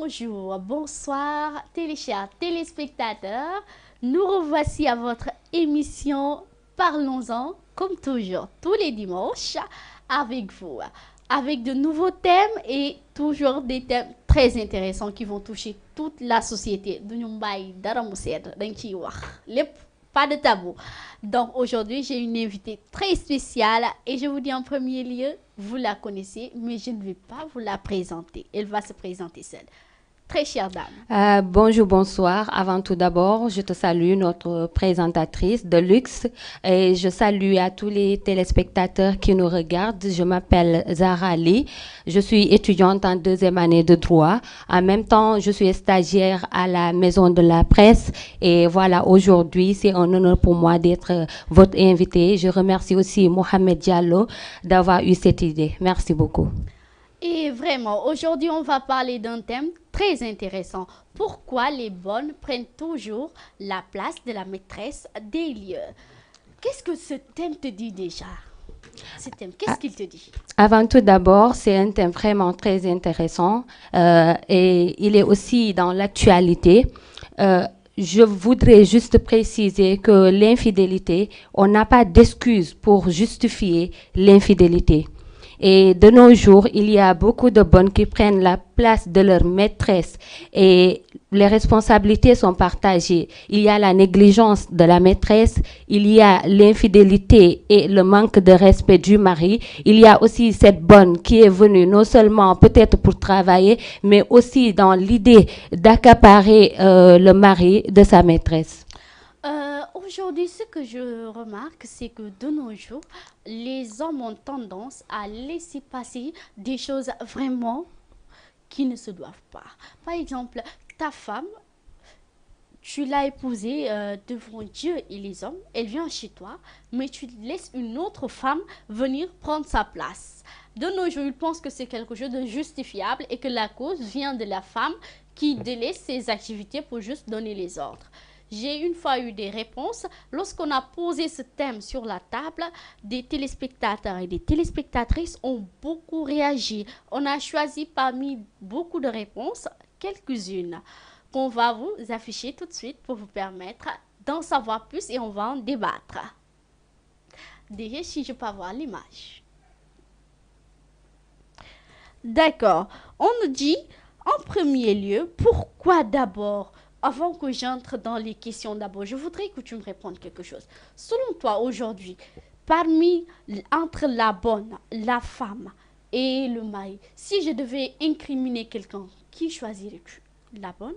bonjour, bonsoir, chers téléspectateurs. Nous revoici à votre émission Parlons-en, comme toujours, tous les dimanches, avec vous, avec de nouveaux thèmes et toujours des thèmes très intéressants qui vont toucher toute la société. Pas de tabou. Donc aujourd'hui, j'ai une invitée très spéciale et je vous dis en premier lieu, vous la connaissez, mais je ne vais pas vous la présenter. Elle va se présenter seule. Très chère dame. Bonjour, bonsoir. Avant tout d'abord, je te salue, notre présentatrice de luxe, et je salue à tous les téléspectateurs qui nous regardent. Je m'appelle Zahra Ali. Je suis étudiante en deuxième année de droit. En même temps, je suis stagiaire à la Maison de la Presse. Et voilà, aujourd'hui, c'est un honneur pour moi d'être votre invitée. Je remercie aussi Mohamed Diallo d'avoir eu cette idée. Merci beaucoup. Et vraiment, aujourd'hui, on va parler d'un thème très intéressant. Pourquoi les bonnes prennent toujours la place de la maîtresse des lieux? Qu'est-ce que ce thème te dit déjà? Ce thème, qu'est-ce qu'il te dit? Avant tout d'abord, c'est un thème vraiment très intéressant et il est aussi dans l'actualité. Je voudrais juste préciser que l'infidélité, on n'a pas d'excuse pour justifier l'infidélité. Et de nos jours, il y a beaucoup de bonnes qui prennent la place de leur maîtresse et les responsabilités sont partagées. Il y a la négligence de la maîtresse, il y a l'infidélité et le manque de respect du mari. Il y a aussi cette bonne qui est venue non seulement peut-être pour travailler, mais aussi dans l'idée d'accaparer le mari de sa maîtresse. Aujourd'hui, ce que je remarque, c'est que de nos jours, les hommes ont tendance à laisser passer des choses vraiment qui ne se doivent pas. Par exemple, ta femme, tu l'as épousée devant Dieu et les hommes, elle vient chez toi, mais tu laisses une autre femme venir prendre sa place. De nos jours, ils pensent que c'est quelque chose de justifiable et que la cause vient de la femme qui délaisse ses activités pour juste donner les ordres. J'ai une fois eu des réponses. Lorsqu'on a posé ce thème sur la table, des téléspectateurs et des téléspectatrices ont beaucoup réagi. On a choisi parmi beaucoup de réponses, quelques-unes, qu'on va vous afficher tout de suite pour vous permettre d'en savoir plus et on va en débattre. Déjà, si je peux avoir l'image. D'accord. On nous dit, en premier lieu, pourquoi d'abord? Avant que j'entre dans les questions d'abord, je voudrais que tu me répondes quelque chose. Selon toi, aujourd'hui, entre la bonne, la femme et le mari, si je devais incriminer quelqu'un, qui choisirais-tu? La bonne,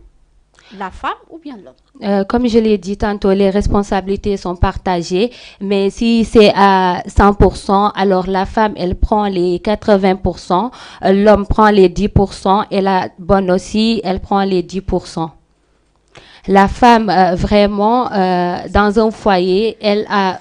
la femme ou bien l'homme? Comme je l'ai dit tantôt, les responsabilités sont partagées, mais si c'est à 100%, alors la femme, elle prend les 80%, l'homme prend les 10% et la bonne aussi, elle prend les 10%. La femme, vraiment, dans un foyer, elle a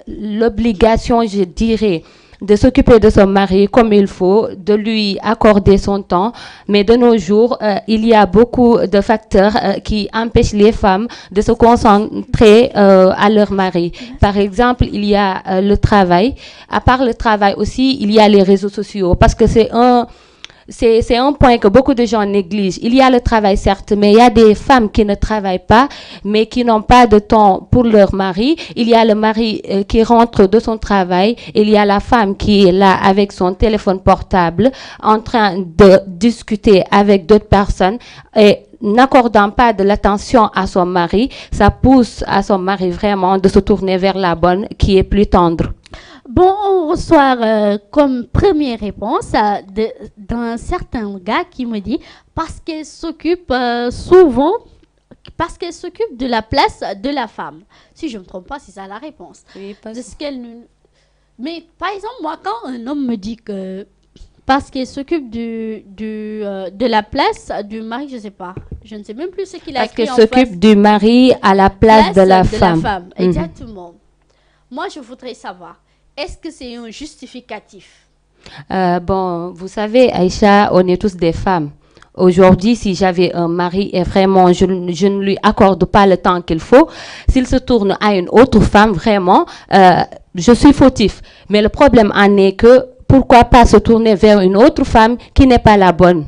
l'obligation, je dirais, de s'occuper de son mari comme il faut, de lui accorder son temps. Mais de nos jours, il y a beaucoup de facteurs qui empêchent les femmes de se concentrer à leur mari. Par exemple, il y a le travail. À part le travail aussi, il y a les réseaux sociaux parce que c'est un point que beaucoup de gens négligent. Il y a le travail, certes, mais il y a des femmes qui ne travaillent pas, mais qui n'ont pas de temps pour leur mari. Il y a le mari qui rentre de son travail. Il y a la femme qui est là avec son téléphone portable, en train de discuter avec d'autres personnes et n'accordant pas de l'attention à son mari. Ça pousse à son mari vraiment de se tourner vers la bonne qui est plus tendre. Bon, on reçoit comme première réponse d'un certain gars qui me dit parce qu'elle s'occupe souvent, parce qu'elle s'occupe de la place de la femme. Si je ne me trompe pas, c'est ça la réponse. Oui, de ce qu'elle... Mais par exemple, moi, quand un homme me dit que parce qu'elle s'occupe de la place du mari, je ne sais pas. Je ne sais même plus ce qu'il a écrit en face. Parce qu'elle s'occupe du mari à la place de la femme. Exactement. Moi, je voudrais savoir. Est-ce que c'est un justificatif? Bon, vous savez, Aïcha, on est tous des femmes. Aujourd'hui, si j'avais un mari et vraiment je ne lui accorde pas le temps qu'il faut, s'il se tourne à une autre femme, vraiment, je suis fautif. Mais le problème en est que pourquoi pas se tourner vers une autre femme qui n'est pas la bonne?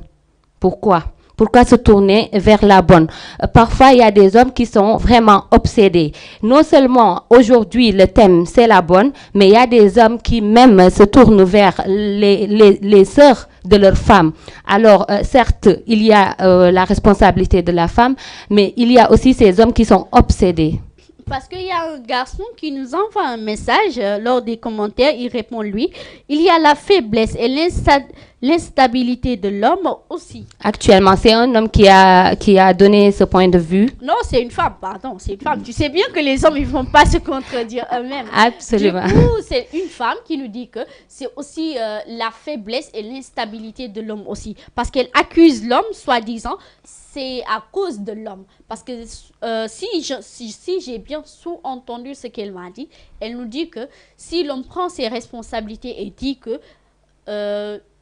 Pourquoi? Pourquoi se tourner vers la bonne? Parfois, il y a des hommes qui sont vraiment obsédés. Non seulement aujourd'hui, le thème, c'est la bonne, mais il y a des hommes qui même se tournent vers les sœurs de leur femme. Alors, certes, il y a la responsabilité de la femme, mais il y a aussi ces hommes qui sont obsédés. Parce qu'il y a un garçon qui nous envoie un message lors des commentaires, il répond lui, il y a la faiblesse et l'instabilité de l'homme aussi. Actuellement, c'est un homme qui a donné ce point de vue. Non, c'est une femme, pardon, c'est une femme. Tu sais bien que les hommes, ils ne vont pas se contredire eux-mêmes. Absolument. Du coup, c'est une femme qui nous dit que c'est aussi la faiblesse et l'instabilité de l'homme aussi. Parce qu'elle accuse l'homme, soi-disant, c'est à cause de l'homme. Parce que si j'ai bien sous-entendu ce qu'elle m'a dit, elle nous dit que si l'homme prend ses responsabilités et dit que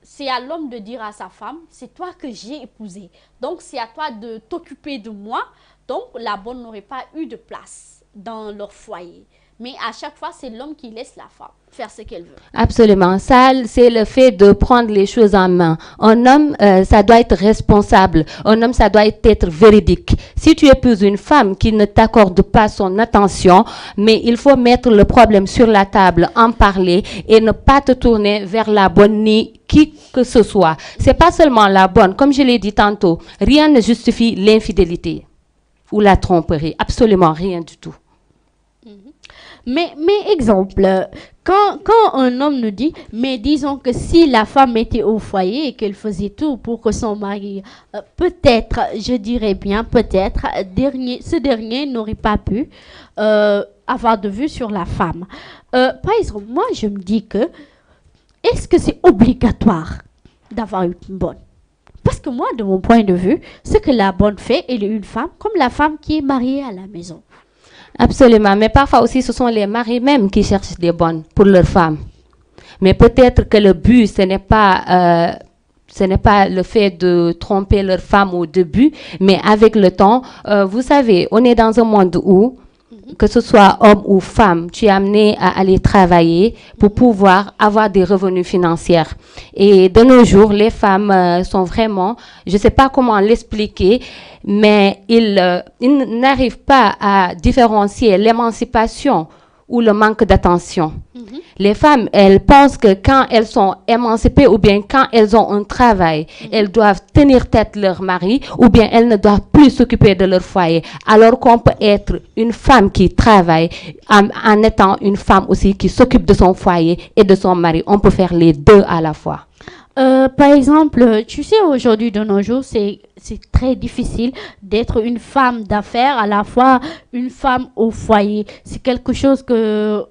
c'est à l'homme de dire à sa femme, c'est toi que j'ai épousé. Donc, c'est à toi de t'occuper de moi. Donc, la bonne n'aurait pas eu de place dans leur foyer. Mais à chaque fois, c'est l'homme qui laisse la femme faire ce qu'elle veut. Absolument. Ça, c'est le fait de prendre les choses en main. Un homme, ça doit être responsable. Un homme, ça doit être véridique. Si tu épouses une femme qui ne t'accorde pas son attention, mais il faut mettre le problème sur la table, en parler et ne pas te tourner vers la bonne ni qui que ce soit. C'est pas seulement la bonne. Comme je l'ai dit tantôt, rien ne justifie l'infidélité ou la tromperie. Absolument rien du tout. Mais exemple, quand un homme nous dit, mais disons que si la femme était au foyer et qu'elle faisait tout pour que son mari, peut-être, je dirais bien, peut-être, ce dernier n'aurait pas pu avoir de vue sur la femme. Par exemple, moi, je me dis que, est-ce que c'est obligatoire d'avoir une bonne? Parce que moi, de mon point de vue, ce que la bonne fait, elle est une femme, comme la femme qui est mariée à la maison. Absolument, mais parfois aussi ce sont les maris même qui cherchent des bonnes pour leurs femmes. Mais peut-être que le but, ce n'est pas le fait de tromper leur femme au début, mais avec le temps, vous savez, on est dans un monde où, que ce soit homme ou femme, tu es amené à aller travailler pour pouvoir avoir des revenus financiers. Et de nos jours, les femmes sont vraiment, je ne sais pas comment l'expliquer, mais ils n'arrivent pas à différencier l'émancipation ou le manque d'attention. Les femmes, elles pensent que quand elles sont émancipées ou bien quand elles ont un travail, elles doivent tenir tête leur mari ou bien elles ne doivent plus s'occuper de leur foyer. Alors qu'on peut être une femme qui travaille en étant une femme aussi qui s'occupe de son foyer et de son mari. On peut faire les deux à la fois. Par exemple, tu sais, aujourd'hui, de nos jours, c'est très difficile d'être une femme d'affaires, à la fois une femme au foyer. C'est quelque chose que,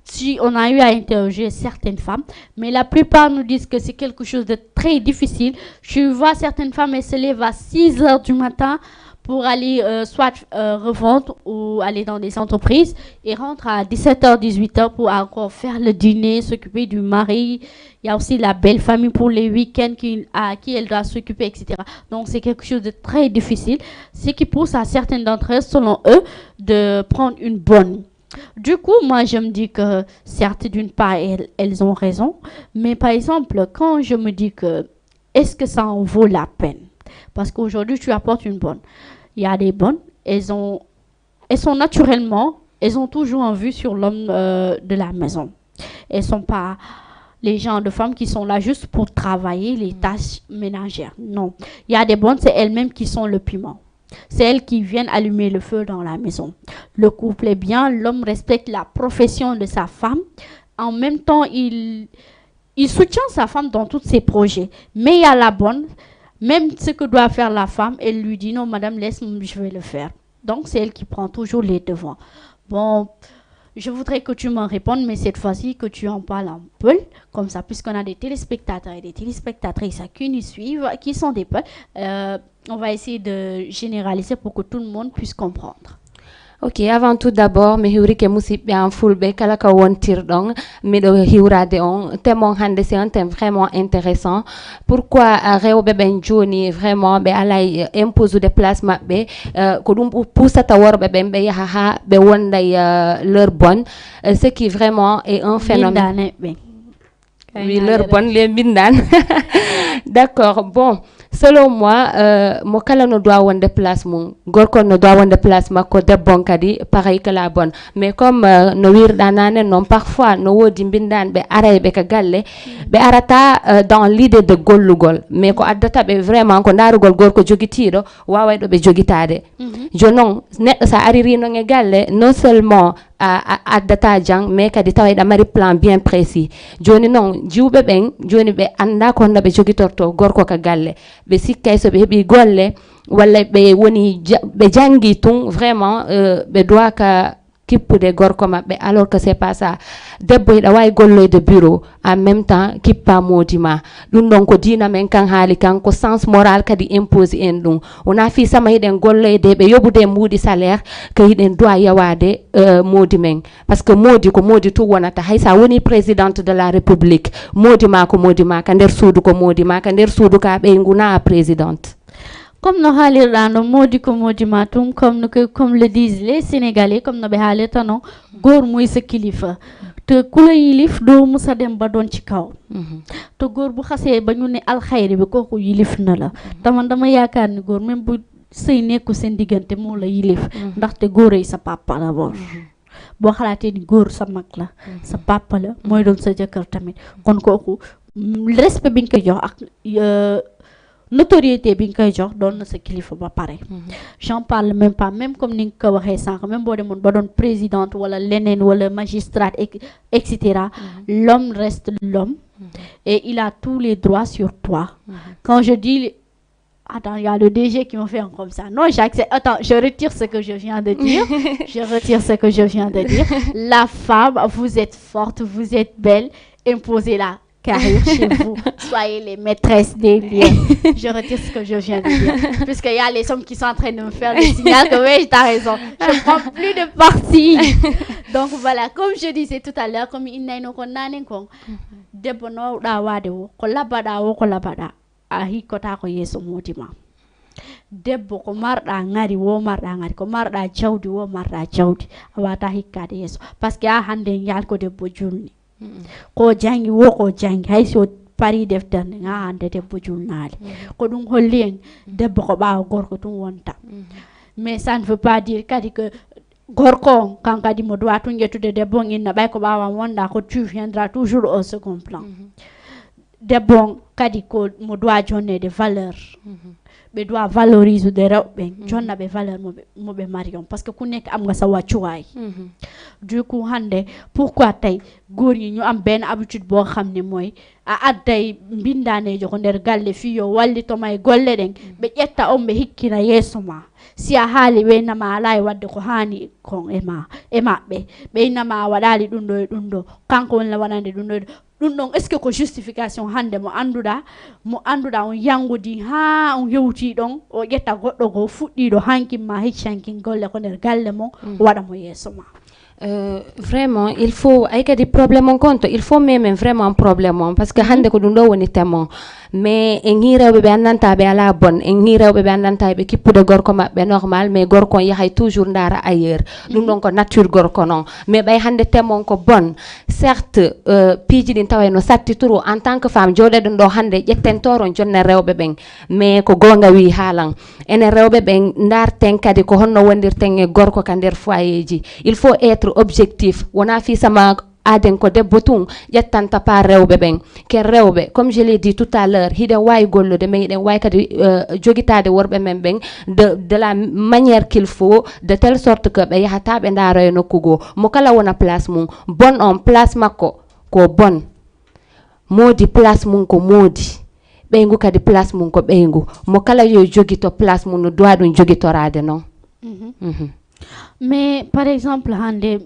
si on a eu à interroger certaines femmes, mais la plupart nous disent que c'est quelque chose de très difficile. Je vois certaines femmes, elles se lèvent à 6 heures du matin pour aller soit revendre ou aller dans des entreprises et rentre à 17h, 18h pour encore faire le dîner, s'occuper du mari. Il y a aussi la belle famille pour les week-ends à qui elle doit s'occuper, etc. Donc, c'est quelque chose de très difficile. Ce qui pousse à certaines d'entre elles, selon eux, de prendre une bonne. Du coup, moi, je me dis que, certes, d'une part, elles ont raison. Mais par exemple, quand je me dis que, est-ce que ça en vaut la peine? Parce qu'aujourd'hui, tu apportes une bonne. Il y a des bonnes, elles sont naturellement, elles ont toujours en vue sur l'homme de la maison. Elles ne sont pas les gens de femmes qui sont là juste pour travailler les tâches ménagères. Non. Il y a des bonnes, c'est elles-mêmes qui sont le piment. C'est elles qui viennent allumer le feu dans la maison. Le couple est bien, l'homme respecte la profession de sa femme. En même temps, il soutient sa femme dans tous ses projets. Mais il y a la bonne. Même ce que doit faire la femme, elle lui dit non, madame, laisse-moi, je vais le faire. Donc, c'est elle qui prend toujours les devants. Bon, je voudrais que tu m'en répondes, mais cette fois-ci, que tu en parles un peu, comme ça, puisqu'on a des téléspectateurs et des téléspectatrices qui nous suivent, qui sont des peuples. On va essayer de généraliser pour que tout le monde puisse comprendre. Ok, avant tout d'abord, mi hiwri ke musidɓe en fulɓe kala ka wontirɗon miɗo hiwrade on thème on hannde c'est un thème vraiment intéressant. Pourquoi rewɓe ɓen joni vraiment ɓe alay impose de place maɓɓe ko ɗum pusata worɓe ɓen ɓe yaha ha ɓe wonday leur bonne, ce qui vraiment est un phénomène. Oui, leur bonne, les mindan. D'accord, bon. selon moi mo kala no doit wonde place mum gorko no doit wonde place makko debbon kadi pareil que la bonne mais comme no wirda nane non parfois no wodi bindan be araybe ka galle be arata dans l'idée de gollugol mais ko addata be vraiment ko darugol gorko jogitido waway do be jogitade jonon neddo sa ariri no nge galle non seulement addata jang mais kadi tawayda mari plan bien précis joni non jiwbe ben joni be anda ko no be jogitorto gorko ka galle be sikkay so be hebi golle walla be woni be jangi tun vraiment be doit ka kippude gorko mabbe alors que c'est pas ça debbo ida way golloyde bureau en même temps kippa modima dum don ko dina men kan haali kan ko sens moral kadi impose en dum wona fi sama hiden golloyde be yobude mudi salaire que hiden doit yawade modi men parce que modi ko modi tu wonata haysa woni présidente de la république modima ka der suudu ko modima ka der suudu ka be nguna présidente. Comme nous halirano modi ko modi matum comme le disent les Sénégalais comme no be haleta no gor moy sa kilifa te kula yilif do musa dem ba don ci kaw te gor bu xasse ba ñu ne al khayri bi koku yilif na la dama yaakaar ni gor même bu sey nekku sen digante mo la yilif ndax te goray sa papa la bor bo xalaté ni gor sa mak la sa papa la moy don sa jëkkër tamit kon koku respect biñ ko jox ak notoriété bi nga koy jox doon na sa kilifa ba pare j'en parle même pas même comme ni nga ko waxee sànq même boo demoon ba doon présidente wala leneen wala magistrat etc. L'homme reste l'homme et il a tous les droits sur toi. Quand je dis attends, il y a le DG qui me fait comme ça. Non, j'accepte. Attends, je retire ce que je viens de dire. La femme, vous êtes forte, vous êtes belle, imposez-la. Carrière chez vous, soyez les maîtresses des liens. Je retire ce que je viens de dire. Puisqu'il y a les hommes qui sont en train de me faire le signal que oui, t'as raison. Je prends plus de parti. Donc voilà, comme je disais tout à l'heure, comme il n'y a pas debono da wadewo ko labada ahi kota ko yeso modima debbo ko marda ngari wo marda ngari ko marda jawdi wo marda jawdi awata hikkade yeso parce que a hande ngal ko debbo julni ko jangi wo ko jangi hay so pari deftere nga hande debbo julnaali ko dum holli en debbo ko baawo gorko dum wonta mais ça ne veut pas dire kadi que gorko kan kadi mo doit tun yetude debbo inna bay ko baawa wonda ko tu viendras toujours au second plan debbo kadi ko mo doit jonne de valeur be doit valoriser de rewbe jonna be valeur mo be marion parce que ku nek am nga sa waccuway du coup hande pourquoi tay goor yi ñu am ben habitude bo xamne moy a adday mbindane jo ko der galle fi yo walli to may golle den be ƴetta on be hikkina yesuma si a haali be nama lay wadde ko hani kon ema be nama wadali dum do kanko won la wanande dum don est ce que ko justification hande mo anduda on yangudi ha on yewti don o ƴetta goddo go fuddi do hankima hiccankin golle ko der galle mo wada mo yesuma. Vraiment il faut ay kadi problème on compte il faut même vraiment un problème parce que hande ko dum do woni temo mais en hirewbe be andanta be ala bonne en hirewbe be andanta be kippude gorko mabbe normal mais gorko yahay toujours ndara ailleurs dum don ko nature gorko non mais bay hande temo ko bonne certes piji din taway no satti turu en tant que femme jode do hande jetten toron jonne rewbe ben mais ko gonga wi halan ene rewbe ben ndarten kadi ko honno wondirten e gorko ka der foyeji il faut être objectif wona fi sama aden ko debbo tun jettanta pa rewbe ben ke rewbe comme je l'ai dit tout à l'heure hide way gollude men den way kadi jogitade worbe men ben de la manière qu'il faut de telle sorte que be yahata be ndaro no kugo mo kala wona place mum bon on place makko ko bon modi place mum ko modi bengu kadi place mum ko bengu mo kala yo jogito place mum no doa dun jogitorade non. Mais par exemple hande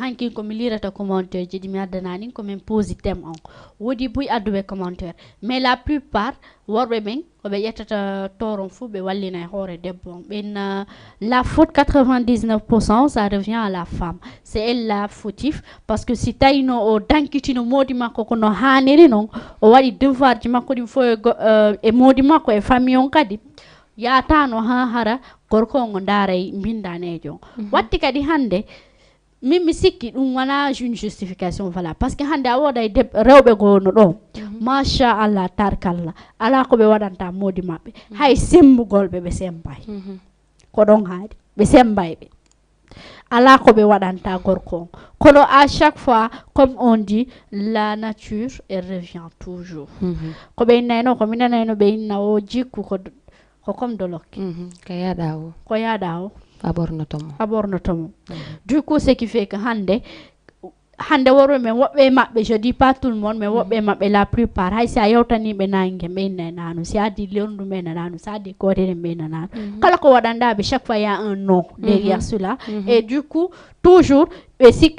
hanki ko mi lirata commentaire je di mi adanani ko men posi thème on wodi buy adube commentaire mais la plupart worbe ben ko be yettata toron fu be wallina hore debbo ben la faute 99% ça revient à la femme, c'est elle la fautif parce que si tayno o dankitino modi makko ko no haniri non o wadi devoir ji makko di fo e modi makko e famille on kadi yatano ha hara gorko ngo ndaray mbindanejo watti kadi hande mimi sikki ɗum wana une justification voilà parce que hande a woda e rewɓe gono ɗo machallah tarkalla ala ko ɓe waɗanta modi maɓɓe hay sembugol ɓe sembay ko ɗon haadi ɓe sembay ɓe ala ko ɓe waɗanta gorko on kono à chaque fois comme on dit la nature elle revient toujours ko ɓe innayno ko minanayno ɓe inna o jikku ko comme de lokki ko yaɗa o abornotomo du coup ce qui fait que hande worɓe men woɓɓe maɓɓe je dis pas tout le monde mais woɓɓe maɓɓe la plupart hay si a yewtaniɓe nangue ɓe innay nanu si a di lerndu ɓe nananu si a di kodere ɓe nananu kala ko waɗandaɓe chaque fois y a un nom derrière cela et du coup toujours si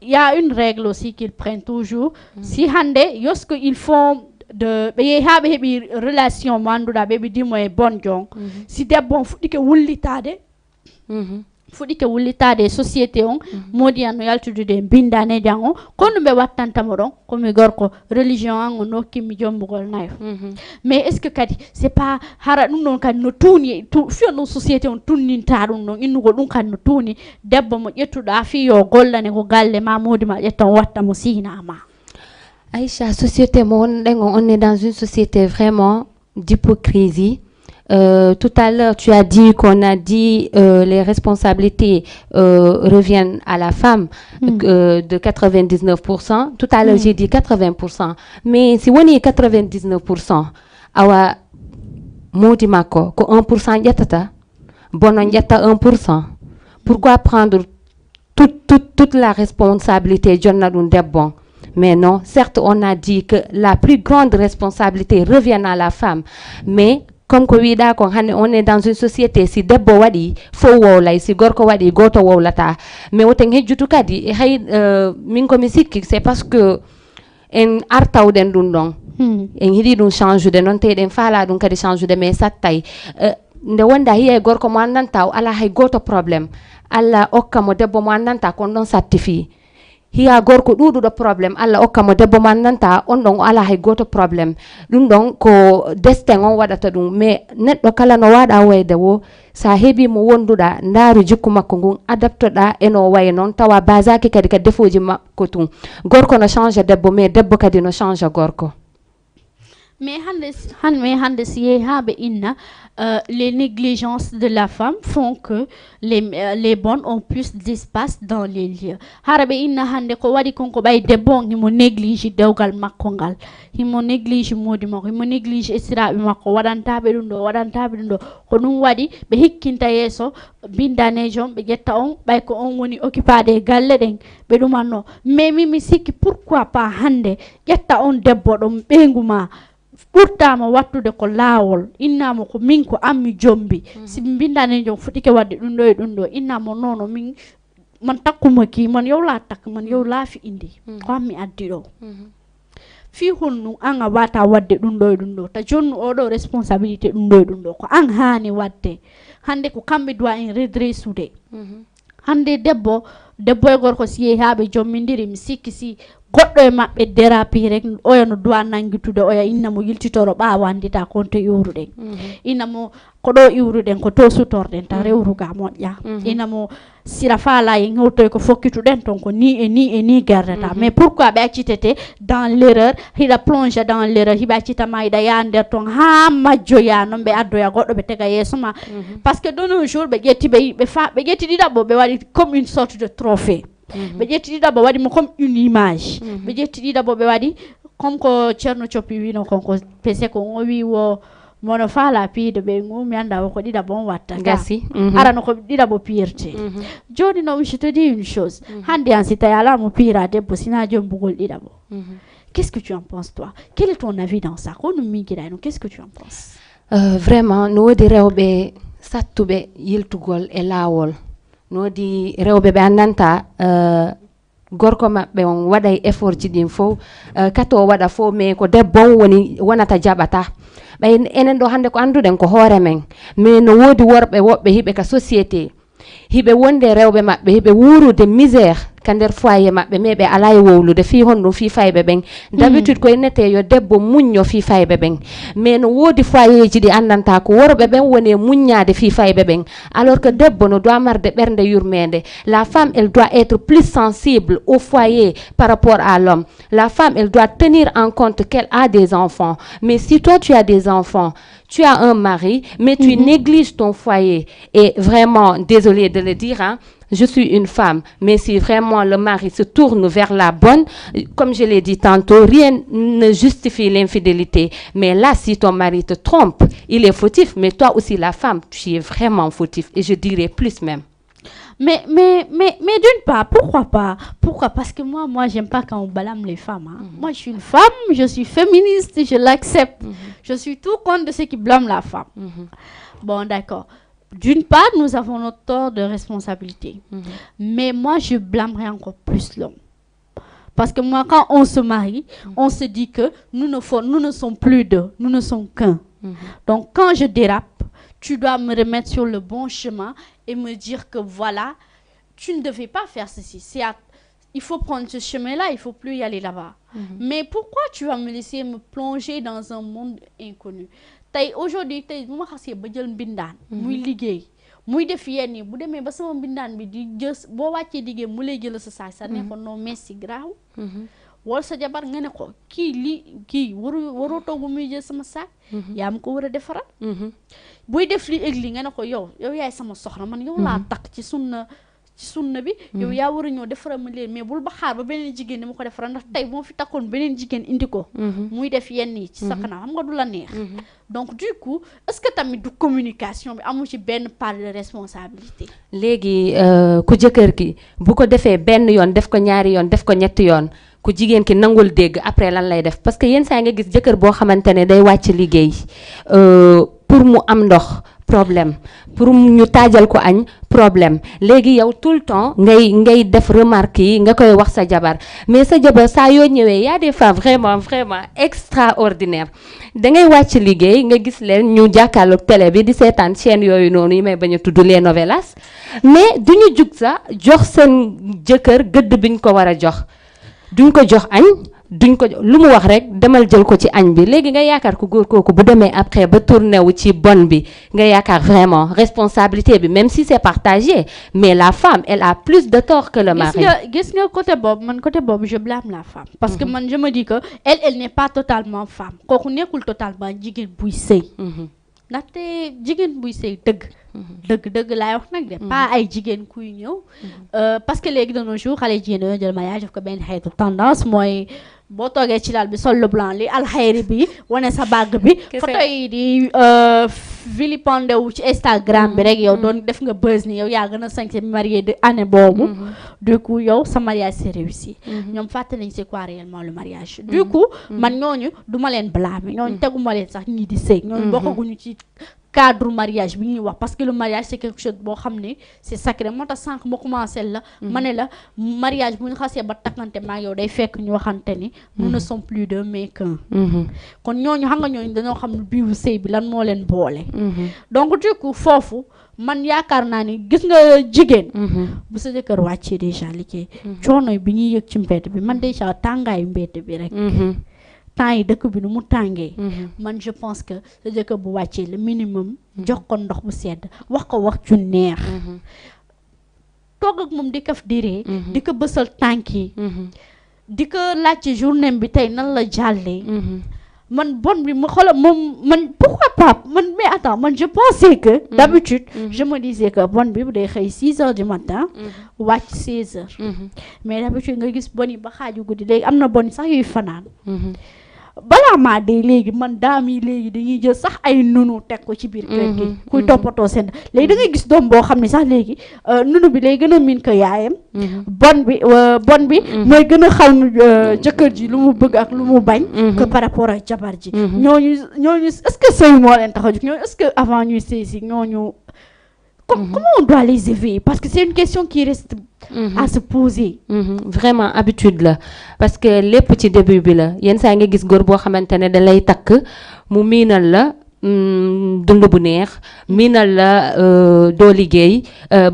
y a une règle aussi qu'ils prennent toujours si hande lorsque ils font de ɓe yeehi ha ɓe heeɓi relation mo annduɗa ɓe ɓidimo e bon jon si debbo on fuɗɗike wullitade fuɗɗike wullitade société on modi an no yaltudude bindane jang o kono ɓe wattantamo ɗon komi gorko religion an o nokkimi jombugol nayo mais est ce que kadi c'est pas hara ɗum ɗon kadi no tuuni fiyon ɗum société on tunninta ɗum ɗon innugo ɗum kadi no tuuni debbo mo ƴettuɗa fi yo gollane ko galle ma modi ma ƴetta o watta mo sinama Aïcha, société, on est dans une société vraiment d'hypocrisie. Tout à l'heure, tu as dit qu'on a dit les responsabilités reviennent à la femme de 99%. Tout à l'heure, j'ai dit 80%. Mais si on est 99%, awa modi mako ko 1% yatata, bonon yata 1%. Pourquoi prendre toute la responsabilité John Debon? Mais non, certes, on a dit que la plus grande responsabilité revient à la femme. Mais comme on est dans une société, si debbo wadi fo wowlay, si gorko wadi goto wowlata. Mais woten hejjutu kadi hay min ko mi sikki c'est parce que en artawden dun don. En hidi dun change de non te den fala dun kadi change de mais sattay. Nde wonda hiye gorko mo andanta ala hay goto problème. Alla okka mo debbo mo andanta kon don certifié. Hiya gorko ɗuɗuɗo probléme Allah okka mo debbo man nanta on ɗon ala hay goto probléme ɗum ɗon ko destin on waɗata ɗum mais neɗɗo kala no waɗa wayde wo sa heeɓi mo wonduɗa ndaaru jikku makko ngun adaptoɗa eno waye noon tawa basaki kadi ka defoji makko tun gorko no change debbo mais debbo kadi no change gorko mais hande si yeehaɓe inna les négligences de la femme font que les bonnes ont plus d'espace dans les lieux. Harabe inna hande ko wadi konko bay debbo himo néglige dewgal makko ngal. Himo néglige modi makko, himo néglige esiraɓe makko waɗantaɓe ɗum ɗo ko ɗum waɗi ɓe hikkinta yeeso bindanejo ɓe ƴetta on ɓay ko on woni occupade galle ɗen ɓe ɗumanno mais mimi sikki pourquoi pas hande ƴetta on debbo ɗon ɓeygu ma ɓurtama wattude ko laawol innamo ko min ko ammi jombi si bindane jom fuɗike wadde ɗum ɗo e ɗum ɗo innamo nono min man takkumo ki man yowla takk man yow laafi indi ko ammi addi ɗo fi honnu an a wata wadde ɗum ɗo e ɗum ɗo ta jonnu oɗo responsabilité ɗum ɗo e ɗum ɗo ko an hani wadde hande ko kamɓe doit en redressude hande debbo e gorko si yeehaɓe jommidiri mi sikki si goɗɗo e maɓɓe dérapi rek oya no duwa nangitude oya innamo yiltitoro ɓawandita konto iwruɗen innamo ko ɗo iwruɗen ko to sutorɗen ta rewruga moƴƴa innamo sira faala e hewtoy ko fokkituɗen ton ko ni gardata mais pourquoi ɓe accitete dans l'erreur hiɗa plonge dans l'erreur hiɓe accitama hiɗa ya nder ton ha majjoya noon ɓe addoya goɗɗo ɓe tega yeeso ma par ce que de nos jours ɓe ƴetti ɓe ƴetti ɗiɗaɓo ɓe waɗi comme une sorte de trophée ɓe ƴetti ɗiɗaɓo waɗimo comme une image ɓe ƴetti ɗiɗaɓo ɓe waɗi comme ko ceerno coppi wino konko pese ko o wi wo mono faala piide ɓe mi anda ko ɗiɗaɓo on watta gasi arano ko ɗiɗaɓo pirte joni noon je te dis une chose hande an si tawi ala mo pira debbo sina jombugol ɗiɗaɓo qu'est-ce que tu en penses toi quel est ton avis dans ça ko ɗum miijiɗa no qu'est ce que tu en penses vraiment no woodi rewɓe sattuɓe yiltugol e laawol nodi rewɓe ɓe andanta gorko maɓɓe on waɗay effort ji ɗin fof kato waɗa fof mais ko debbo on wonata jaɓata ɓay enen ɗo hande ko anduɗen ko hoore men mais no woodi worɓe woɓɓe hiɓe ka société hiɓe wonde rewɓe maɓɓe hiɓe wuurude misère kander foyer mabbe mebe ala e wowlude fi honno fi faybe ben d'habitude koy nete yo debbo muñño fi faybe ben mais no wodi foyer ji di andanta ko worbe ben woni muññade fi faybe ben alors que debbo no doit marde bernde yurmende. La femme elle doit être plus sensible au foyer par rapport à l'homme. La femme elle doit tenir en compte qu'elle a des enfants. Mais si toi tu as des enfants, tu as un mari, mais tu négliges ton foyer. Et vraiment, désolée de le dire, hein, je suis une femme, mais si vraiment le mari se tourne vers la bonne, comme je l'ai dit tantôt, rien ne justifie l'infidélité. Mais là, si ton mari te trompe, il est fautif, mais toi aussi, la femme, tu es vraiment fautif. Et je dirais plus même. Mais d'une part, pourquoi pas? Pourquoi? Parce que moi, j'aime pas quand on blâme les femmes. Hein. Moi, je suis une femme, je suis féministe, je l'accepte. Je suis tout contre de ceux qui blâment la femme. Bon, d'accord. D'une part, nous avons notre tort de responsabilité. Mais moi, je blâmerais encore plus l'homme. Parce que moi, quand on se marie, on se dit que nous ne sommes plus deux, nous ne sommes qu'un. Donc, quand je dérape, tu dois me remettre sur le bon chemin et me dire que voilà, tu ne devais pas faire ceci. Il faut prendre ce chemin-là, il ne faut plus y aller là-bas. Mais pourquoi tu vas me laisser me plonger dans un monde inconnu? Aujourd'hui, bu ma xasee ba jël mbindaan muy liggéey muy def yenn yi bu demee ba sama mbindaan bi di jës boo wàccee liggéey mu lay jël sa saak sa ne ko non merci graaw wala sa jabar nga ne ko kii waroo toog bu muy jël sama saak yaa ma ko war a defaral buy def li ëg li nga ne ko yow yaay sama soxna man yow laa takk ci sunna bi yow yaa war a ñëw defaral ma leen mais bul ba xaar ba beneen jigéen ni ma ko defaral ndax tey moo fi takkoon beneen jigéen indi ko muy def yenn yi ci sa kanam xam nga du la neex donc du coup est-ce que tamit du communication bi amu ci benn part de responsabilité léegi ku jëkkër ki bu ko defee benn yoon def ko ñaari yoon def ko ñetti yoon ku jigéen ki nangul dégg après lan lay def parce que yenn saa nga gis jëkkër boo xamante ne day wàcc liggéey pour mu am ndox problème pour ñu taajal ko añ problème léegi yow tout le temps ngay def remarque yi nga koy wax sa jabar mais sa jabar saa yoo ñëwee y a des femmes vraiment extraordinaires da ngay wàcc liggéey nga gis leen ñu jàkkaarloog télé bi di seetaan chaîne yooyu noonu yi may bañ a tudd les novelas mais duñu jug sa jox seen jëkkër gëdd biñ ko war a jox duñ ko jox añ duñ ko lu mu wax rek demal jël ko ci añ bi léegi nga yaakaar ko góor kooku bu demee après ba tourné wu ci bon bi nga yaakaar vraiment responsabilité bi même si c'est partagé mais la femme elle a plus de tort que le mari. gis nga côté boobu je blâme la femme parce que man je me dis que elle n'est pas totalement femme kooku nekkul totalement jigéen buy sëy ndaxte jigéen buy sëy dëgg laay wax nag de pas ay jigéen kuy ñëw parce que léegi de nos jours xale jigéen dañoo jël mariage def ko benn xeetu tendance mooy boo toogee ci lal bi sol le blanc li alxayri bi wane sa bague bi photo yi di vilipendé wu ci Instagram bi rek yow doon def nga buzz ni yow yaa gën a sañse marié de année boobu du coup yow sa mariage c'est réussi ñoom fàtte nañ c'est quoi réellement le mariage du coup man ñooñu duma leen blâmer ñooñu teguma leen sax ñii di sëy ñooñu bokkaguñu ci cadre mariage bi ñuy wax parce que le mariage c'est quelque chose boo xam ne c'est sacré moo tax sànq ma commencé la ma ne la mariage bu ñu xasee ba takkante maa yow day fekk ñu waxante ni nous ne sommes plus deux mais qu'un kon ñooñu xam nga ñooñu dañoo xam ne biiwu sëy bi lan moo leen boole donc du coup foofu man yaakaar naa ni gis nga jigéen bu sa jëkkër wàccee déjà liggéey coono bi ñuy yëg ci mbedd bi man déjà tàngaayu mbedd bi rek temps yi dëkk bi nu mu tàngee man je pense que sa jëkkër bu wàccee le minimum jox ko ndox bu sedd wax ko wax ju neex toog ak moom di kaf diree di ko bësal tànk yi di ko laajte journée bi tey nan la jàllee man bon bi ma xoolal moom man pourquoi pas man mais attends man je pensais que d'habitude je me disais que bon bi bu day xëy 6h du matin wàcc 16h mais d'habitude nga gis bon yi ba xaaju guddi léegi am na bon sax yuy fanaan balaa maa dee léegi man daam yi léegi dañuy jël sax ay nunu teg ko ci biir kër gi kuy toppatoo seen léegi da ngay gis doom boo xam ne sax léegi nunu bi lay gën a miin ko yaayam bon bi mooy gën a xam jëkkër ji lu mu bëgg ak lu mu bañ que par rapport ak jabar ji ñooñu est-ce que sëy moo leen tax a jóg ñooñu est-ce que avant ñuy sëy si ñooñu comment on doit les éveiller parce que c'est une question qui reste à se poser vraiment habitude la parce que lépp ci début bi la yenn saa nga gis góor boo xamante ne da lay takk mu miinal la dund bu neex miinal la doo liggéey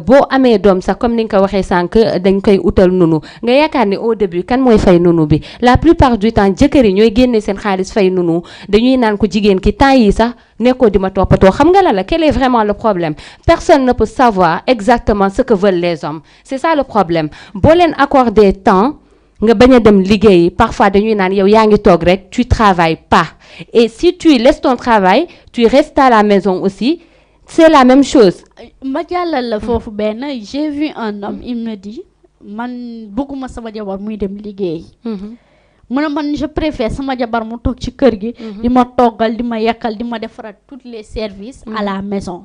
boo amee doom sax comme ni nga ko waxee sànq dañ koy utal nunu nga yaakaar ni au début kan mooy fay nunu bi la plupart du temps jëkkër yi ñooy génne seen xaalis fay nunu dañuy naan ko jigéen ki temps yi sax nekkoo di ma toppatoo xam nga la quel est vraiment le problème personne ne peut savoir exactement ce que veulent les hommes c'est ça le problème boo leen accorder temps nga bañ a dem liggéeyi parfois dañuy naan yow yaa ngi toog rek tu travailles pas et si tu laisses ton travail tu restes à la maison aussi c'est la même chose. ma jàllal la foofu benn j'ai vu un homme il me dit man bëgguma sama jabar muy dem liggéey. mu ne man je préfère sama jabar mu toog ci kër gi. di ma toggal di ma yekkal di ma defaral tous les services à la maison.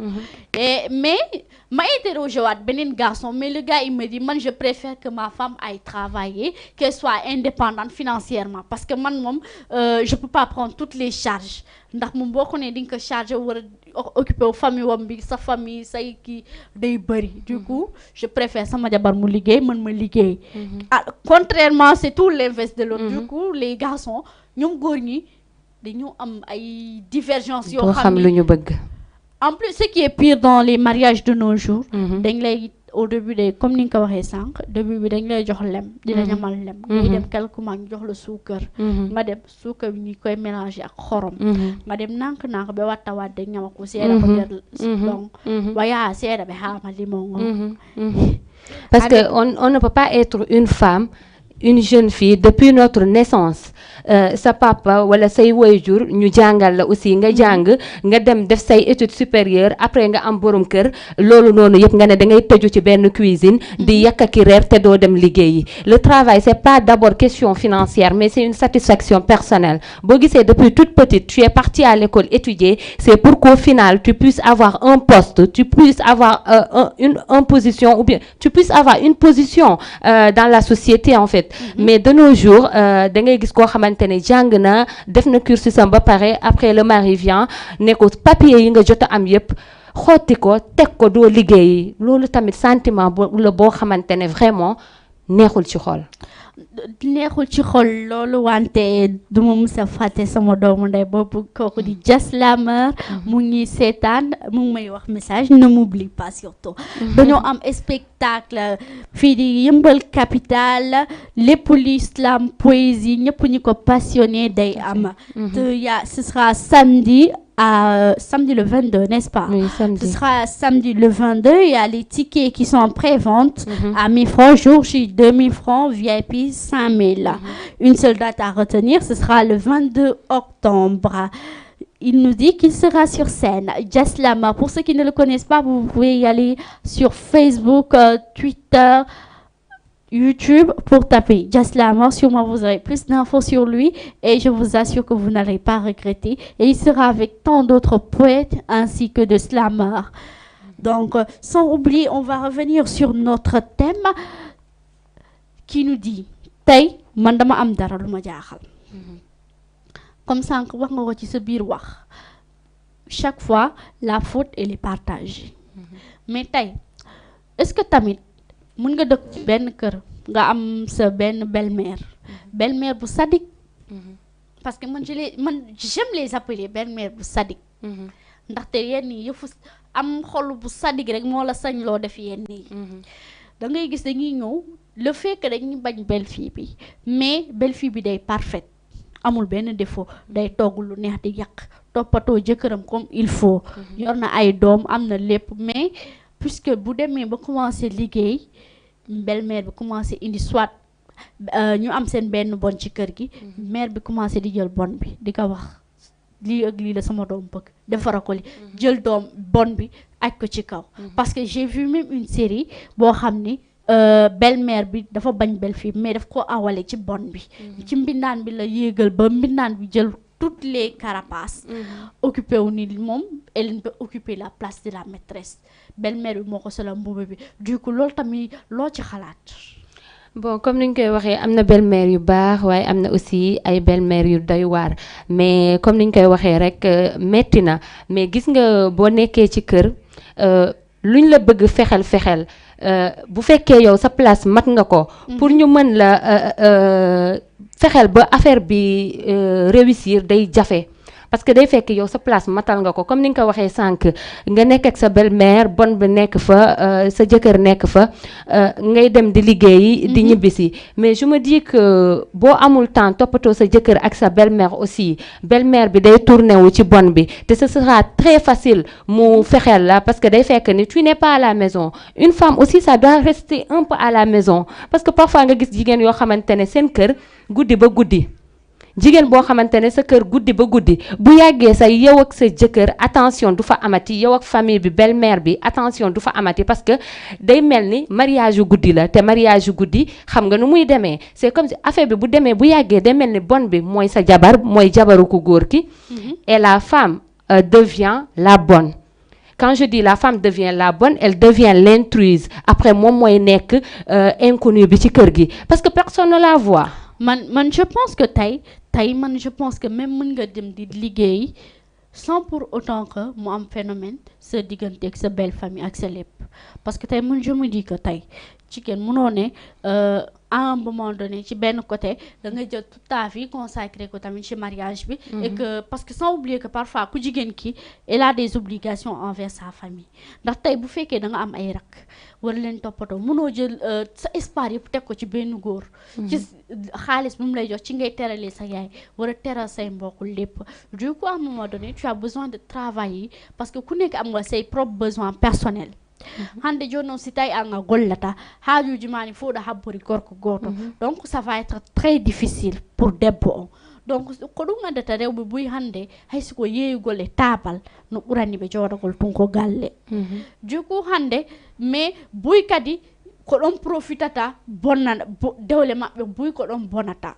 Mais ma interrogé waat beneen garçon mais le gars il me dit man je préfère que ma femme aille travailler qu'elle soit indépendante financièrement parce que man moom je peux pas prendre toutes les charges ndax moom boo ko nee di nga ko charger war a occuper wu famille wam bi sa famille say kii day bëri du coup je préfère sama jabar mu liggéey man ma liggéey. Contrairement c'est tout l'inverse de l'autre. Du coup les garçons ñoom góor ñi dañu am ay divergences yoo xam lu ñu bëgg. En plus ce qui est pire dans les mariages de nos jours dañ lay au début de comme ni nga ko waxee sànq début bi dañ lay jox lem di la ñamal lem ngay dem quelque moment ñu jox la suukar nga dem suukar bi ñu koy mélanger ak xorom nga dem nànk-nànk ba wattawaat de ñama ko seeda ko jël donc waya seeda bi xaama limon parce que on ne peut pas être une femme une jeune fille depuis notre naissance sa papa wala say waajur ñu jàngal la aussi nga jàng nga dem def say études supérieures après nga am borom kër loolu noonu yëpp nga ne da ngay tëju ci benn cuisine di yàkk ki reer te doo dem liggéeyi le travail c'est pas d'abord question financière mais c'est une satisfaction personnelle boo gisee depuis toute petite tu es partie à l'école étudier c'est pour qu'au final tu puisses avoir un poste tu puisses avoir une position ou bien tu puisses avoir une position dans la société en fait. Mais de nos jours da ngay gis koo xamante ne jàng na def na cursus am ba pare après le mari vient ne ko papier yi nga jot a am yépp xotti ko teg ko doo liggéey loolu tamit sentiment la boo xamante ne vraiment neexul ci xol. neexul ci xol loolu wante duma musa fàtte sama doomu ndey boobu kooku di Jaslamer mu ngi seetaan mu ngi may wax message ne m'oublie pas surtout dañoo am spectacle fii di Yëmbal Capital lépp l'islam poésie ñëpp ñi ko passionné day am ce sera samedi le 22, n'est-ce pas? Oui, samedi. Ce sera samedi le 22. Il y a les tickets qui sont en pré-vente à 1000 francs, jour J 2000 francs, VIP 5000. Une seule date à retenir, ce sera le 22 octobre. Il nous dit qu'il sera sur scène. Jaslamer, pour ceux qui ne le connaissent pas, vous pouvez y aller sur Facebook, Twitter, YouTube pour taper Jaslamer. Sûrement vous aurez plus d'infos sur lui et je vous assure que vous n'allez pas regretter. Et il sera avec tant d'autres poètes ainsi que de slameurs. Donc, sans oublier, on va revenir sur notre thème qui nous dit tey man dama am dara lu ma jaaxal. Comme sànq wax nga ko ci sa biir wax chaque fois la faute elle est partagée. Mais tey est-ce que tamit mën nga dëkk ci benn kër nga am sa benn belle-mère bu sadique parce que man j'aime les appeler belle-mère bu sadique ndaxte yenn yi yëfu am xol bu sadique rek moo la sañ loo def yenn yi da ngay gis dañuy ñëw le fait que dañuy bañ belle-fille bi mais belle-fille bi day parfaite amul benn défaut day togg lu neex di yàq toppatoo jëkkëram comme il faut yor na ay doom am na lépp mais puisque bu demee ba commencer liggéey belle-mère bi commencer indi soit ñu am seen benn bon ci kër gi mère bi commencer di jël bon bi di ko wax lii ak lii la sama doom bëgg defara ko li jël doom bon bi aj ko ci kaw parce que j'ai vu même une série boo xam ni belle-mère bi dafa bañ belle-fille mais daf ko awale ci bon bi ci mbindaan bi la yéegal ba mbindaan bi jël toutes les carapaces occupé wu ni moom elle peut occuper la place de la maîtresse belle-mère bi moo ko solo mbubb bi du coup loolu tamit loo ci xalaat. Bon comme ni ñu koy waxee am na belle-mère yu baax waaye am na aussi ay belle-mère yu doy waar mais comme ni ñu koy waxee rek metti na mais gis nga boo nekkee ci kër luñ la bëgg fexel bu fekkee yow sa place mat nga ko pour ñu mën la fexel ba affaire bi réussir day jafe parce que day fekk yow sa place matal nga ko comme ni nga ko waxee sànq nga nekk ak sa belle-mère bon bi nekk fa sa jëkkër nekk fa ngay dem di liggéeyi di ñibbisi mais je me dis que boo amul temps toppatoo sa jëkkër ak sa belle-mère aussi belle-mère bi day tourné wu ci bon bi te ce sera très facile mu fexeel la parce que day fekk ni tu n'es pas à la maison une femme aussi ça doit rester un peu à la maison parce que parfois nga gis jigéen yoo xamante ne seen kër guddi ba guddi jigéen boo xamante ne sa kër guddi ba guddi bu yàggee sa yow ak sa jëkkër attention du fa amati yow ak famille bi belle-mère bi attention du fa amati parce que day mel ni mariage yu guddi la te mariage yu guddi xam nga nu muy demee c'est comme si affaire bi bu demee bu yàggee day mel ni bon bi mooy sa jabar mooy jabaru ku góor ki et la femme devient la bonne. Quand je dis la femme devient la bonne, elle devient l'intruse. Après moom mooy nekk inconnu bi ci kër gi parce que personne ne la voit. man je pense que tey man je pense que même mën nga dem di liggéey sans pour autant que mu am phénomène sa diggante ak sa belle famille ak sa lépp parce que tey man je me dis que tey jigéen mënoo ne à un moment donné ci benn côté da nga jël toute ta vie consacré ko tamit ci mariage bi et que parce que sans oublier que parfois ku jigéen ki elle a des obligations envers sa famille ndax tey bu fekkee da nga am ay rak war leen toppatoo mënoo jël sa espoir yëpp teg ko ci benn góor ci xaalis bi mu lay jox ci ngay teralee sa yaay war a teral say mbokk lépp du coup à un moment donné tu as besoin de travailler parce que ku nekk am nga say propres besoins personnels hande joni noon si tawi an a gollata haajuji ma ni fof ɗo habbori gorko goto donc ça va être très difficile pour debbo on donc ko ɗum addata rewɓe buy hande haysiko yeeyugol e taabal no ɓurani ɓe joɗagol tun ko galle du coup hande mais buy kadi ko ɗon profitata bonnana dewle maɓɓe buy ko ɗon bonata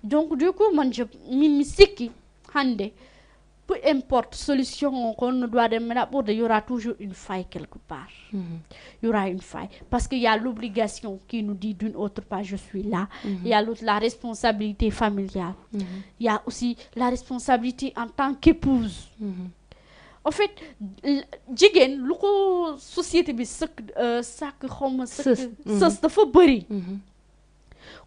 donc du coup man mi sikki hande peu importe solution qu'on doit mettre, il y aura toujours une faille quelque part. Il y aura une faille. Parce qu'il y a l'obligation qui nous dit d'une autre part, je suis là. Il y a la responsabilité familiale. Il y a aussi la responsabilité en tant qu'épouse. En fait, jigéen lu ko société bi sàkk xawma sës dafa bëri.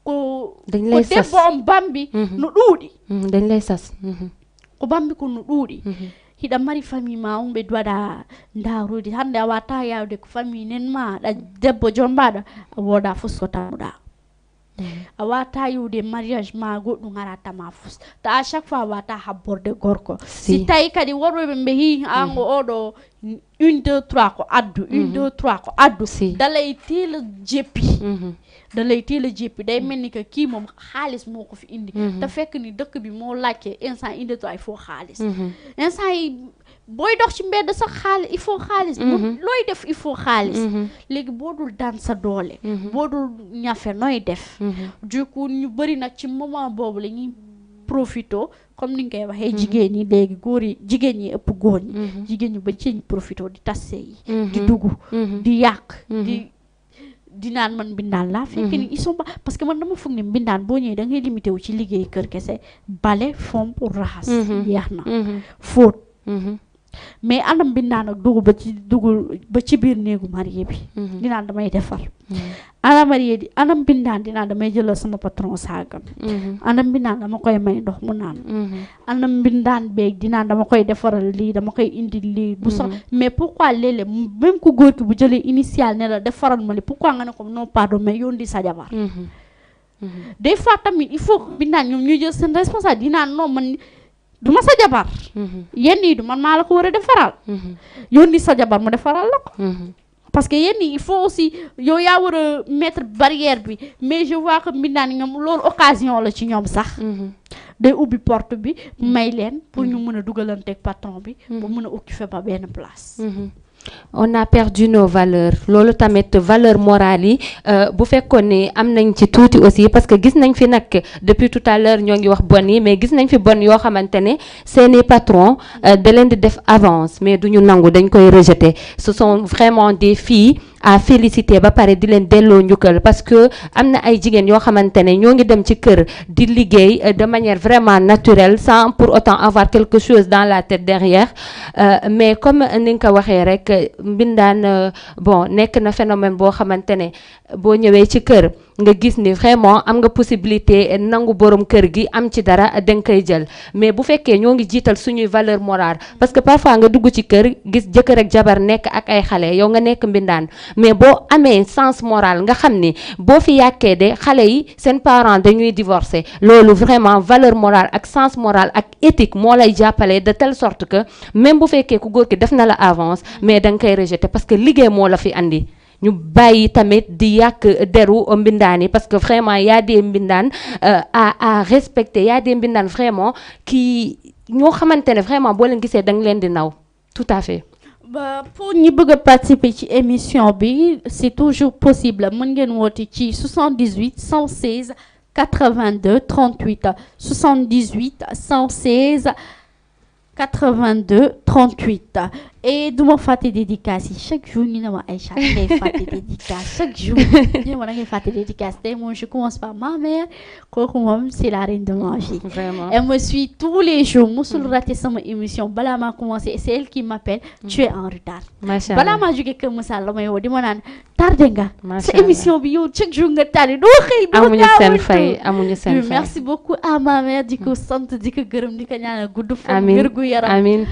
ko debbo on bambi no ɗuuɗi. dañ lay sas. ko bambi ko no ɗuuɗi hiɗa mari famille ma on ɓe waɗa ndarude hande a wata yawde ko famille nen ma ɗa debbo jombaɗa a woda fus ko tamuɗa a wata yiwde mariage ma goɗɗum aratama fus ta à chaque fois a wata habborde gorko si tawi kadi worɓeɓe ɓe hi ango oɗo 1 2 3 ko addu 1 2 3 ko addu dalay tela jeppi dalay teel a jéppi day mel ni que kii moom xaalis moo ko fi indi te fekk ni dëkk bi moo laajte instant indi to il faut xaalis instant yi booy dox ci mbedd sax xaalis il faut xaalis looy def il faut xaalis léegi boo dul daan sa doole boo dul ñafe nooy def du coup ñu bëri nag ci moment boobu la ñuy profito comme ni nga koy waxee jigéen ñi léegi góor yi jigéen ñi ëpp góor ñi jigéen ñi bañ ci profito di tasse yi di dugg di yàq di naan man mbindaan laa fekk ni ils sont pas parce que man dama foog ne mbindaan boo ñëwee da ngay limité wu ci liggéey kër kese bale fom pour raxas yeex na fóot mais anam mbindaan ak dugg ba ci biir néegu marié bi dinaan damay defar ana marié di anam mbindaan dinaan damay jëlal sama patron saagam anam mbindaan dama koy may ndox mu naan anam mbindaan beeg dinaan dama koy defaral lii dama koy indi lii bu sax mais pourquoi léeg-léeg même ku góor ki bu jëlee initial ne la defaral ma li pourquoi nga ne ko non pardon mais yondi sa jabar des fois tamit il faut mbindaan ñoom ñuy jël seen responsable dinaan non man du ma sa jabar yenn yi du man maa la ko war a defaral yónni sa jabar mu defaral la ko parce que yenn yi il faut aussi yow yaa war a mettre barrière bi mais je vois que mbindaan yi ñoom loolu occasion la ci ñoom sax day ubbi porte bi may leen pour ñu mën a dugalanteeg patron bi pour mën a occuper ba benn place on a perdu nos valeurs loolu tamit valeur morale yi bu fekkoon ne am nañ ci tuuti aussi parce que gis nañ fi nag depuis tout à l'heure ñoo ngi wax bon yi mais gis nañ fi bon yoo xamante ne seeni patron da leen di def avance mais duñu nangu dañ koy rejeter ce sont vraiment des filles à féliciter ba pare di leen delloo njukkal parce que am na ay jigéen yoo xamante ne ñoo ngi dem ci kër di liggéey de manière vraiment naturelle sans pour autant avoir quelque chose dans la tête derrière mais comme ni nga ko waxee rek mbindaan bon nekk na phénomène boo xamante ne boo ñëwee ci kër nga gis ni vraiment am nga possibilité nangu borom kër gi am ci dara danga koy jël mais bu fekkee ñoo ngi jiital suñuy valeur morale parce que parfois nga dugg ci kër gis jëkkër ak jabar nekk ak ay xale yow nga nekk mbindaan mais boo amee sens moral nga xam ni boo fi yàkkee de xale yi seen parents dañuy divorcer loolu vraiment valeur morale ak sens moral ak éthique moo lay jàppale de telle sorte que même bu fekkee ku góor ki def na la avance mais danga koy rejeter parce que liggéey moo la fi andi ñu bàyyi tamit di yàq deru mbindaan yi parce que vraiment y a des mbindaan à respecter y a des mbindaan vraiment qui ñoo xamante ne vraiment boo leen gisee da nga leen di naw tout à fait. Bah, pour ñi bëgg a participer ci émission bi c'est toujours possible mën ngeen woote ci 78 116 82 38 78 116 82 38 et du ma fàtte dédicace yi chaque jour ñu ne ma Aïcha ngay fàtte dédicace chaque jour ñu ne ma da ngay fàtte dédicace tey moom je commence par ma mère kooku moom c'est la reine de ma vie. Vraiment. Elle me suit tous les jours musul raté sama émission balaa maa commencé et c'est elle qui m'appelle tu es en retard. macha allah balaa maa jógee Kër Moussa la may woo di ma naan tardé nga. Macha sa émission bi yow chaque jour nga tardé doo xëy. doo amuñu seen gaawantu. fay amuñu seen fay. Merci beaucoup à ma mère di ko sant di ko gërëm di ko ñaanal gudd fan. amiin wér gu yaram. amiin.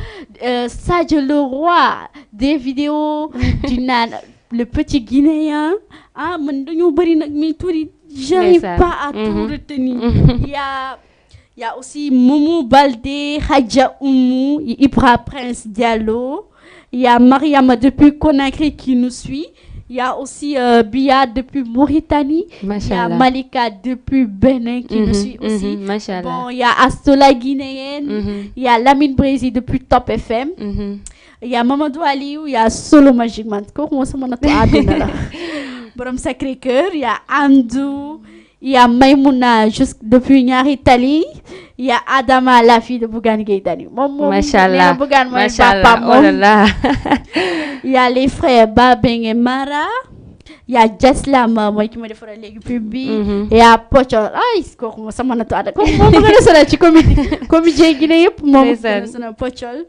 Sadio le roi des vidéos du naan le petit guinéen ah man dañoo bëri nag mais tuuti j'arrive Ndeysaan. pas à tout retenir. Il y a aussi Momo Baldé, Hadja Oumou, Ibra Prince Diallo. Il y a Mariama depuis Conakry qui nous suit. Il y a aussi Bia depuis Mauritanie. Il y a Machallah. Malika depuis Bénin qui nous suit aussi. Machallah. Bon, il y a Astola guinéenne. Il y a Lamine Brésil depuis Top FM. Il y a Mamadou Aliou, il y a Solo Magic Man. Comment ça m'a Borom Sacré-Cœur, il y a Andou, il y a Maïmouna depuis Nyari Tali, il y a Adama, la fille de Bougane Gueye Dany. Machallah. Bougane mooy Machallah. papa Oh là là. Il y a les frères Babeng et Mara. Il y a Jaslam mooy ki ma defaral léegi pub bi. Il y a Pochol ay kooku moom sama na toada kooku moom bëgg na sonal ci comédien guinéen yëpp moom bëgg na sonal Pochol.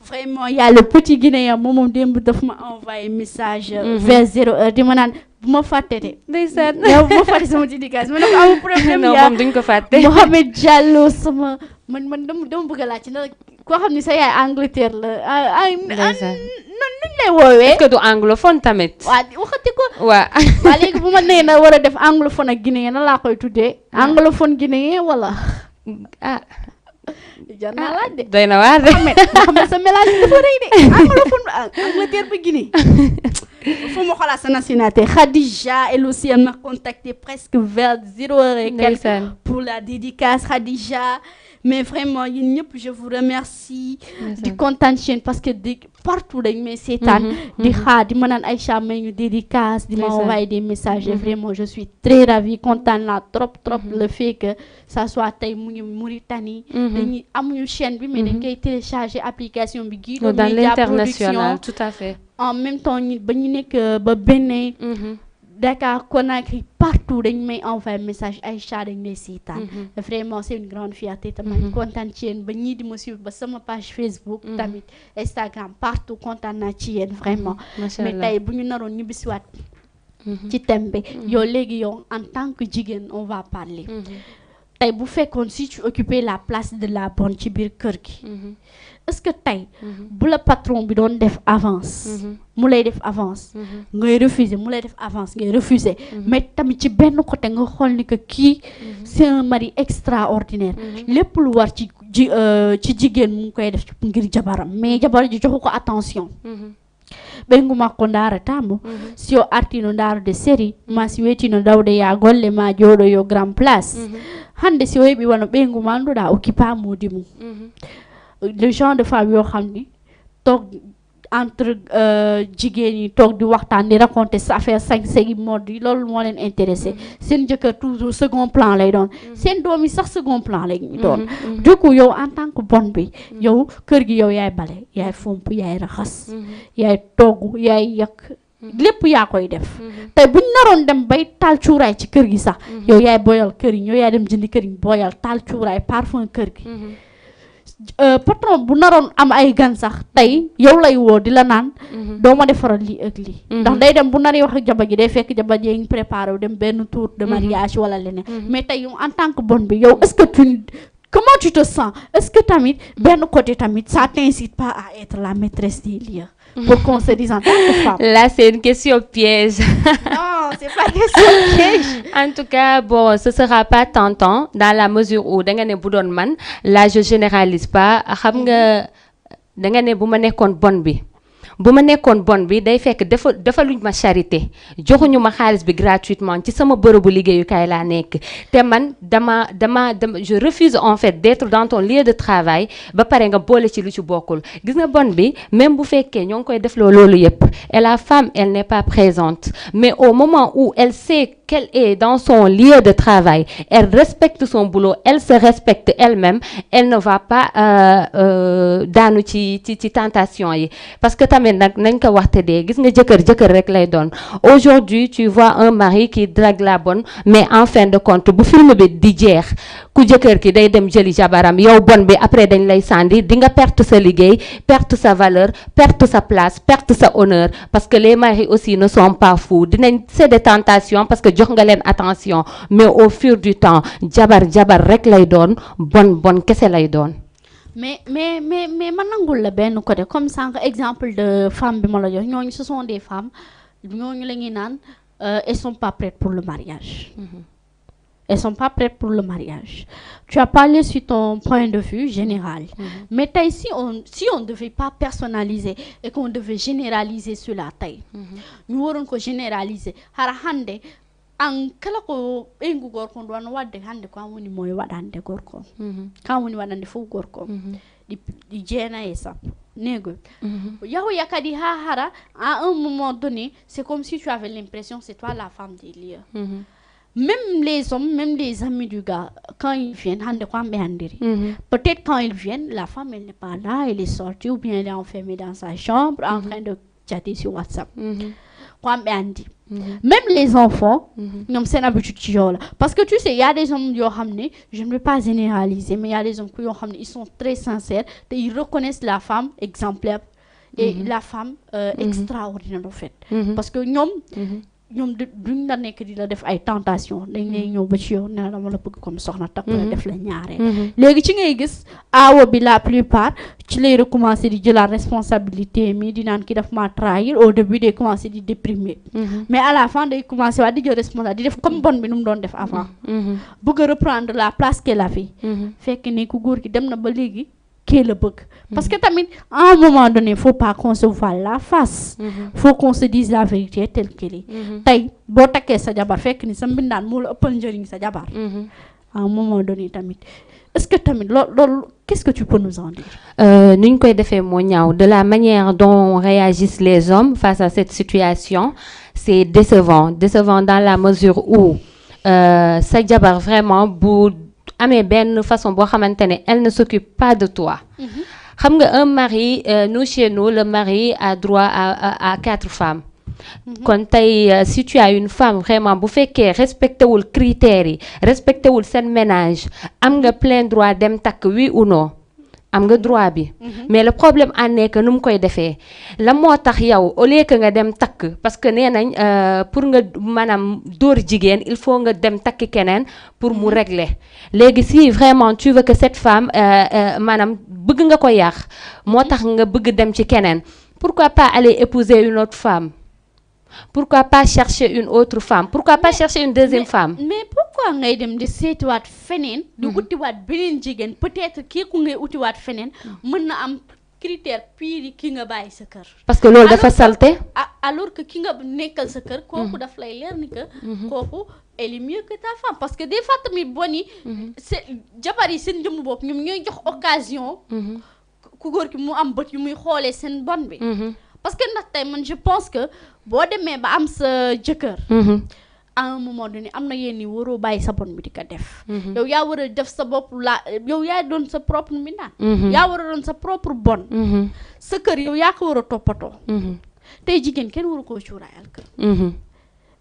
Vraiment il y a le petit guinéen moom démb daf ma envoyé message vers 0h di ma naan bu ma fàtte de. Ndeysaan. yow bu ma fàtte sama dédicace ma ne ko amul problème. non moom duñ ko fàtte. Mohamed Diallo sama man dama bëgg a laaj ci ndax koo xam ni sa yaay Angleterre la Ndeysaan. nuñ lay woowee. est-ce que du anglophone tamit. waa waxati ko. waa. waa léegi bu ma nee na war a def anglophone ak guinéen na laa koy tuddee. anglophone guinéen wala. ah. jar naa laaj de. doy na waar de. Mohamed sa mélange dafa rëy de. anglophone Angleterre ba Guinée. faut ma xoolaat sa nationalité. Khadija elle aussi elle m'a contacté presque vers 0h et quelques pour la dédicace Khadija. Mais vraiment yéen ñëpp je vous remercie. di kontaan ci yéen parce que partout dañ may seetaan. di xaar di ma naan Aïcha may ñu dédicace di ma envoyer des messages. Et vraiment je suis très ravie kontaan naa trop le fait que ça soit tey mu ngi Mauritanie. dañuy amuñu chaîne bi mais dañ koy télécharger application bi. Guido dans Média l'international Production. tout à fait. En même temps ñi ba ñu nekk ba Bénin. Dakar, Conakry, partout dañ may envoyer message Aïcha dañ lay seetaan. Vraiment c'est une grande fierté tamit kontaan ci yéen ba ñii di ma suivre ba sama page Facebook tamit Instagram partout kontaan naa ci yéen vraiment. Mais tey bu ñu naroon ñibbisiwaat ci thème bi yow léegi yow en tant que jigéen on va parler. tey bu fekkoon si tu occupais la place de la bonne ci biir kër gi. est-ce que tey bu la patron bi doon def avance mu lay def avance ngay refuser mu lay def avance ngay refuser mais tamit ci benn côté nga xool ni que kii c'est un mari extraordinaire lépp lu war ci jigéen mu ngi koy def ngir jabaram mais jabar ji joxu ko attention ɓengu makko ndaratamo si o artino ndarude série ma si wetino dawde ya golle ma jooɗo yo grand place hande si o heɓi wona ɓengu ma annduɗa occupamudi mum le genre de femme yoo xam ni toog entre jigéen ñi toog di waxtaan di raconter sa affaire sañ-sañi mode yi loolu moo leen intéressé seen jëkkër toujours second plan lay doon seen doom yi sax second plan lay doon du coup yow en tant que bonne bi yow kër gi yow yaay bale yaay fomp yaay raxas yaay togg yaay yàq lépp yaa koy def tey buñ naroon dem bay taal cuuraay ci kër gi sax yow yaay boyal kër yi yow yaay dem jëndi kër yi boyal taal cuuraay parfum kër gi patron bu naroon am ay gan sax tey yow lay woo di la naan doo ma defaral lii ak lii ndax day dem bu naree wax ak jabar ji day fekk jabar ji ngi préparé wu dem benn tour de mariage wala leneen mais tey yow en tant que bonne bi yow est-ce que comment tu te sens est-ce que tamit benn côté tamit ça t'incite pas à être la maîtresse des lieux pour qu'on se dise en tant que femme. Là, c'est une question piège. Non, c'est pas une question piège. En tout cas, bon, ce sera pas tentant dans la mesure où da nga ne bu doon man là je généralise pas xam nga da nga ne bu ma nekkoon bonne bi. bu ma nekkoon bonne bi day fekk defaluñ ma charité joxuñu ma xaalis bi gratuitement ci sama bërëbu liggéeyukaay laa nekk te man dama je refuse en fait d'être dans ton lieu de travail ba pare nga boole ci lu ci bokkul gis nga bonne bi même bu fekkee ñoo ngi koy def loolu yépp et la femme elle n'est pas présente mais au moment où elle sait qu'elle est dans son lieu de travail elle respecte son boulot elle se respecte elle-même elle ne va pas daanu ci tentation yi parce que tamit nag nañ ko waxte dee gis nga jëkkër rek lay doon aujourd'hui tu vois un mari qui drague la bonne mais en fin de compte bu film bi di jeex ku jëkkër ki day dem jëli jabaram yow bonne bi après dañ lay sandi di nga perte sa liggéey perte sa valeur perte sa place perte sa honneur parce que les maris aussi ne sont pas fous dinañ c'est des tentations parce que jox nga leen attention mais au fur du temps jabar rek lay doon bonne kese lay doon. mais man nangul la benn côté comme sànq exemple de femme bi ma la jox ñooñu ce sont des femmes ñooñu la ñuy naan elles sont pas prêtes pour le mariage. Elles sont pas prêtes pour le mariage. Tu as parlé sur ton point de vue général. Mais taille, si on ne devait pas personnaliser et qu'on devait généraliser cela taille, nous aurons que généraliser. Harahande, en kalako engu gorko do wadde hande ko woni moy wadande gorko kam woni wadande fu gorko di jeena e sap nego yahu yakadi ha hara à un moment donné c'est comme si tu avais l'impression c'est toi la femme des lieux. Même les hommes, même les amis du gars, quand ils viennent, peut-être quand ils viennent, la femme elle n'est pas là, elle est sortie ou bien elle est enfermée dans sa chambre en train de chatter sur WhatsApp. Même les enfants, c'est une habitude. Parce que tu sais, il y a des hommes je ne veux pas généraliser, mais il y a des hommes qui ils sont très sincères, ils reconnaissent la femme exemplaire et la femme extraordinaire en fait. Parce que ñom duñ la nek di la def ay tentation dañ lay ñëw ba ci yow na dama la bëgg comme soxna tak la def la ñaaré légui ci ngay gis aawo bi la plupart ci lay recommencer di jël la responsabilité mi di naan ki daf ma trahir au début day commencer di déprimer mais à la fin day commencer wa di jël responsabilité di def comme bonne bi num doon def avant bëgg reprendre la place qu'elle avait fekk ne ku goor ki dem na ba légui qui le bug. Parce que tamit, à un moment donné, il ne faut pas qu'on se voile la face. Faut qu'on se dise la vérité telle qu'elle est. Tay, bo také sa jabar fekk ni sa mbindaan mo la ëppal njëriñ sa jabar. À un moment donné tamit. Est-ce que tamit qu'est-ce que tu peux nous en dire? Nuñ koy défé mo ñaaw de la manière dont réagissent les hommes face à cette situation, c'est décevant dans la mesure où sa jabar vraiment bu amé ben façon bo xamantene elle ne s'occupe pas de toi. Xam nga un mari nous chez nous le mari a droit à 4 femmes. Quand si tu as une femme vraiment bu fekkee respecté wul critères yi respecté wul sen ménage am nga plein droit dem tak oui ou non am nga droit bi mais le problème en est que num koy défé la motax yow au lieu que nga dem tak parce que nenañ pour nga manam dor jigen il faut nga dem tak kenen pour mu régler légui si vraiment tu veux que cette femme manam bëgg nga ko yax motax nga bëgg dem ci kenen pourquoi pas aller épouser une autre femme? Pourquoi pas chercher une autre femme? Pourquoi pas chercher une deuxième femme? Mais pourquoi ngay dem di séti wat fenen du uti wat benen jigen peut-être ki ku ngay uti wat fenen mën na am critère pire ki nga bay sa kër parce que loolu dafa salté alors que ki nga nekkal sa kër koku daf lay leer ni que koku elle est mieux que ta femme parce que des fois tamit boni c'est jabar yi seen jëm bop ñum ñoy jox occasion ku góor ki mu am bët yu muy xolé seen bon bi parce que ndax tay man je pense que bo démé ba am sa jëkkër à un moment donné amna yenni waro bay sa bon bi di ka def yow ya wara def sa bop la yow ya don sa propre mina ya wara don sa propre bon sa kër yow ya ko wara topato tey jigéen kenn waru koo cuuraayal kër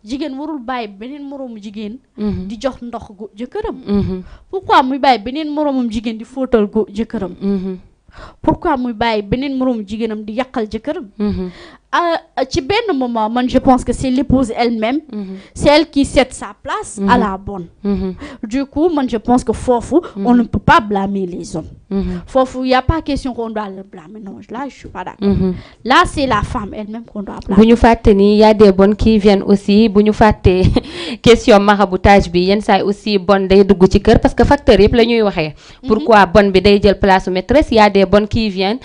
jigéen warul bàyyi beneen moroomu jigéen di jox ndox jëkkëram pourquoi muy bàyyi beneen moroomum jigéen di fóotal jëkkëram pourquoi muy bàyyi beneen moroomu jigéenam di yàqal jëkkëram ci benn moment man je pense que c'est l'épouse elle-même c'est elle qui cède sa place à la bonne du coup man je pense que foofu on ne peut pas blâmer les hommes foofu y a pas question qu'on doit le blâmer non là je suis pas d'accord là c'est la femme elle-même qu'on doit blâmer. bu ñu fàtte ni y a des bonnes qui viennent aussi bu ñu fàtte question maraboutage bi yenn saa aussi bonne day dugg ci kër parce que facteur yëpp la ñuy waxee pourquoi bonne bi day jël place maîtresse y a des bonnes qui viennent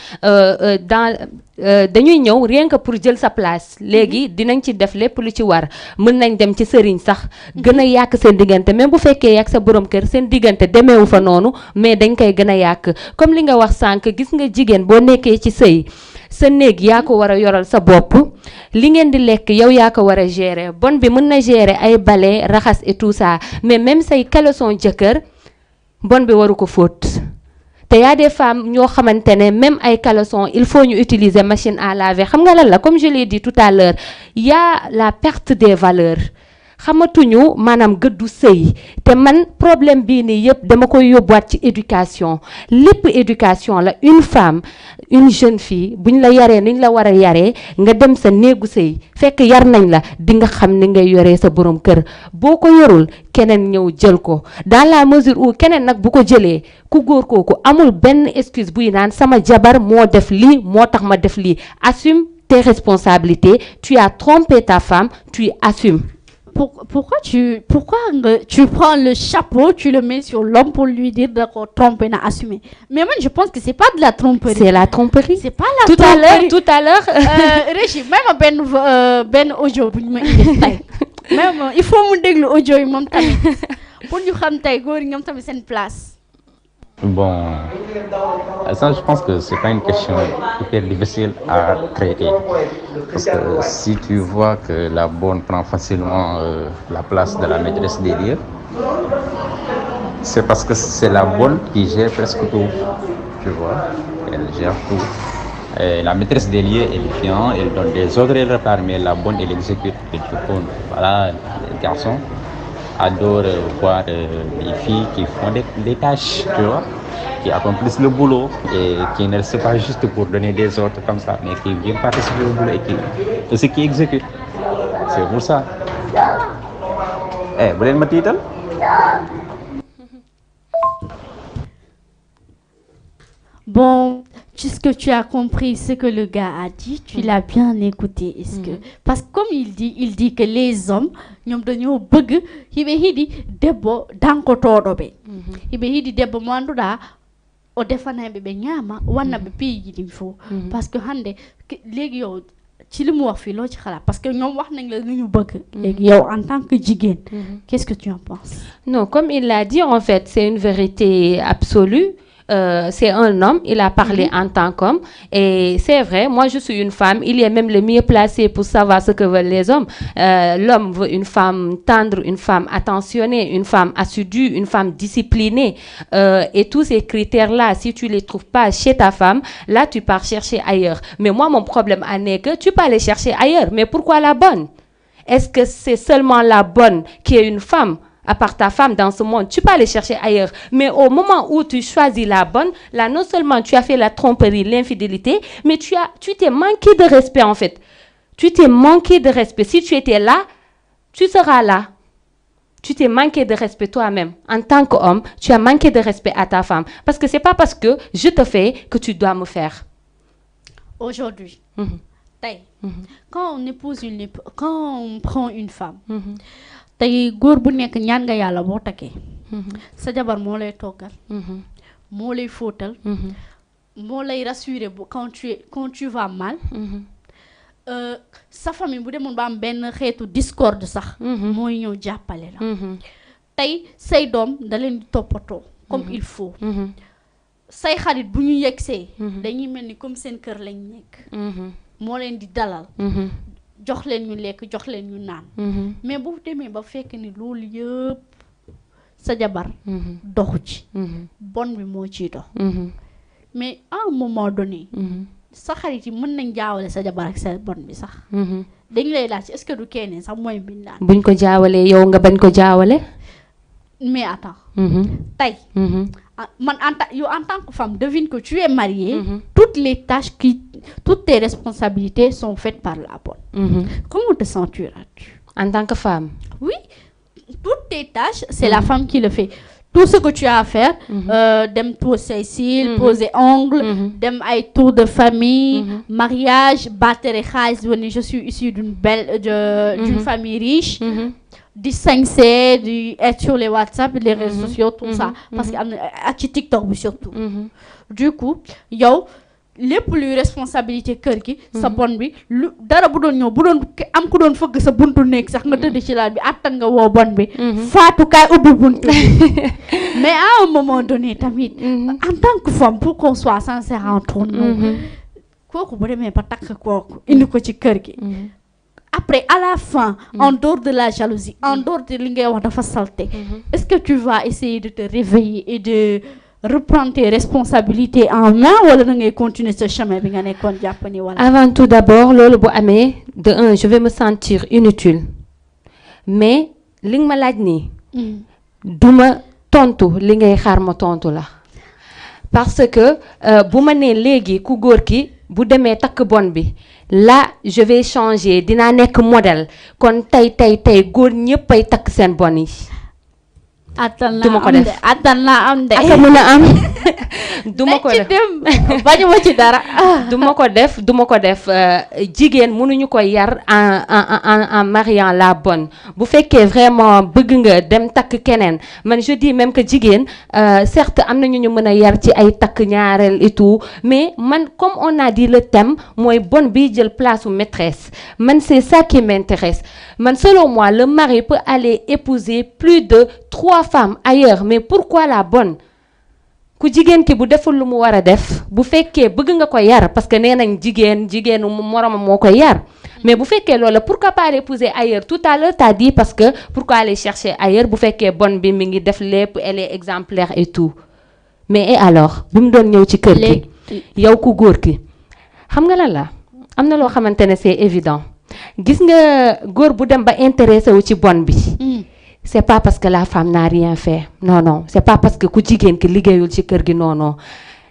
dañuy ñëw rien que pour jël sa place léegi dinañ ci def lépp lu ci war mën nañ dem ci sëriñ sax gën a yàq seen diggante même bu fekkee yàq sa borom kër seen diggante demeewu fa noonu mais dañ koy gën a yàq comme li nga wax sànq gis nga jigéen boo nekkee ci sëy sa néeg yaa ko war a yoral sa bopp li ngeen di lekk yow yaa ko war a gérer bon bi mën na gérer ay bale raxas et tout ça mais même say caleçon jëkkër bon bi waru ko fóot te y a des femmes ñoo xamante ne même ay caleçon il faut ñu utiliser machine à laver xam nga lan la comme je l'ai dit tout à l'heure y a la perte des valeurs xamatuñu maanaam gëddu sëy te man problème bii nii yëpp dama koy yóbbuwaat ci éducation lépp éducation la une femme une jeune fille buñ la yaree niñ la war a yaree nga dem sa néegu sëy fekk yar nañ la di nga xam ni ngay yoree sa borom kër boo ko yorul keneen ñëw jël ko dans la mesure où keneen nag bu ko jëlee ku góor kooku amul benn excuse buy naan sama jabar moo def lii moo tax ma def lii assume tes responsabilités tu as trompé ta femme tu assumes. Pourquoi tu prends le chapeau, tu le mets sur l'homme pour lui dire d'accord, tromper, n'a assumé. Mais moi, je pense que c'est pas de la tromperie. C'est la tromperie. C'est pas la tromperie. Tout à l'heure. Régis, même ben audio, même il faut me dire le audio, pour nous xam tay goor ñom tamit sen place. Bon, ça je pense que c'est pas une question hyper difficile à traiter. Parce que si tu vois que la bonne prend facilement la place de la maîtresse des lieux, c'est parce que c'est la bonne qui gère presque tout. Tu vois, elle gère tout. Et la maîtresse des lieux, elle vient, elle donne des ordres, elle repart, mais la bonne, elle exécute. Et du coup, voilà, les garçons adore voir les filles qui font des tâches, tu vois, qui accomplissent le boulot et qui ne restent pas juste pour donner des ordres comme ça, mais qui viennent participer au boulot et aussi qui exécutent. C'est pour ça. Vous voulez me dire? Bon, puisque tu as compris ce que le gars a dit, tu l'as bien écouté. Est-ce que parce que comme il dit que les hommes ñom dañoo bëgg hibe hidi debbo dankotodo be hibe hidi debbo mo anduda o defanaɓe ɓe ñaama wannaɓe piiji ɗin fo parce que hande léegi yow ci li mu wax fii loo ci xalaat parce que ñoom wax nañ la lu ñu bëgg léegi yow en tant que jigéen qu'est-ce que tu en penses? Non, comme il l'a dit en fait c'est une vérité absolue. C'est un homme, il a parlé en tant qu'homme et c'est vrai, moi je suis une femme, il est même le mieux placé pour savoir ce que veulent les hommes. L'homme veut une femme tendre, une femme attentionnée, une femme assidue, une femme disciplinée et tous ces critères-là, si tu les trouves pas chez ta femme, là tu pars chercher ailleurs. Mais moi mon problème est que tu peux aller chercher ailleurs, mais pourquoi la bonne? Est-ce que c'est seulement la bonne qui est une femme? À part ta femme dans ce monde, tu peux aller chercher ailleurs. Mais au moment où tu choisis la bonne, là, non seulement tu as fait la tromperie, l'infidélité, mais tu t'es manqué de respect, en fait. Tu t'es manqué de respect. Si tu étais là, tu seras là. Tu t'es manqué de respect toi-même. En tant qu'homme, tu as manqué de respect à ta femme. Parce que c'est pas parce que je te fais que tu dois me faire. Aujourd'hui, quand on prend une femme, tey góor bu nekk ñaan nga yàlla boo takkee sa jabar moo lay toggal moo lay fóotal moo lay rassurer quand tu vas mal sa famille bu demoon ba am benn xeetu discorde sax mooy ñëw jàppale la tey say doom da leen di toppatoo comme il faut say xarit bu ñu yegsee dañuy mel ni comme seen kër lañ nekk moo leen di dalal jox leen ñu lekk jox leen ñu naan mais bu demee ba fekk ni loolu yëpp sa jabar doxu ci bon bi moo ciy dox mais à un moment donné sa xarit yi mën nañ jaawale sa jabar ak sa bon bi sax dañ lay laaj est-ce que du keneen sax mooy mbindaan buñ ko jaawalee yow nga bañ ko jaawale mais attends tey man en tant que femme devine que tu es mariée toutes les tâches toutes tes responsabilités sont faites par la bonne comment te sentiras-tu en tant que femme oui toutes tes tâches c'est la femme qui le fait tout ce que tu as à faire dem poser cils poser ongles dem ay tour de famille mariage battre xaalis woni je suis issue d'une famille riche di sañse di être sur les WhatsApp les réseaux sociaux tout ça parce que am na ak ci TikTok bi surtout du coup yow lépp luy responsabilité kër gi sa bon bi lu dara bu doon ñëw bu doon am ku doon fëgg sa buntu néeg sax nga tëdd ci laal bi attan nga woo bon bi faatu kaay ubbi buntu bi mais à un moment donné tamit en tant que femme pour qu'on soit sincère entre nous kooku bu demee ba takk kooku indi ko ci kër gi après à la fin en dehors de la jalousie en dehors de li ngay wax dafa salté est-ce que tu vas essayer de te réveiller et de reprendre tes responsabilités en main wala da ngay continuer ce chemin bi nga nekkoon jàpp ni wala. avant tout d'abord loolu bu amee de un je vais me sentir inutile mais li nga ma laaj nii duma tontu li ngay xaar ma tontu la parce que bu ma nee léegi ku góor ki bu demee takk bon bi là je vais changer dinaa nekk modèle kon tey góor ñëpp ay takk seen bon yi. duma ko def attan naa am de aka mën a am duma ko def bañu ma ci dara duma ko def jigéen mënuñu ko yar en mariant la bonne bu fekkee vraiment bëgg nga dem takk keneen man je dis même que jigéen certes am na ñu mën a yar ci ay takk ñaareel et tout mais man comme on a dit le thème mooy bonne bi jël place ou maîtresse man c'est ça qui m'intéresse man selon moi le mari peut aller épouser plus de 3 femmes ailleurs mais pourquoi la bonne ku jigéen ki bu deful lu mu war a def bu fekkee bëgg nga ko yar parce que nee nañ jigéenu moromam moo koy yar mais bu fekkee loolu pourquoi pas épouser ailleurs tout à l'heure t'as dit parce que pourquoi aller chercher ailleurs bu fekkee bonne bi mi ngi def lépp elle est exemplaire et tout mais et alors bi mu doon ñëw ci kër gi yow ku góor ki xam nga lan la am na loo xamante ne c'est évident gis nga góor bu dem ba intéressé wu ci bonne bi c'est pas parce que la femme n'a rien fait non c'est pas parce que ku jigéen ki liggéeyul ci kër gi non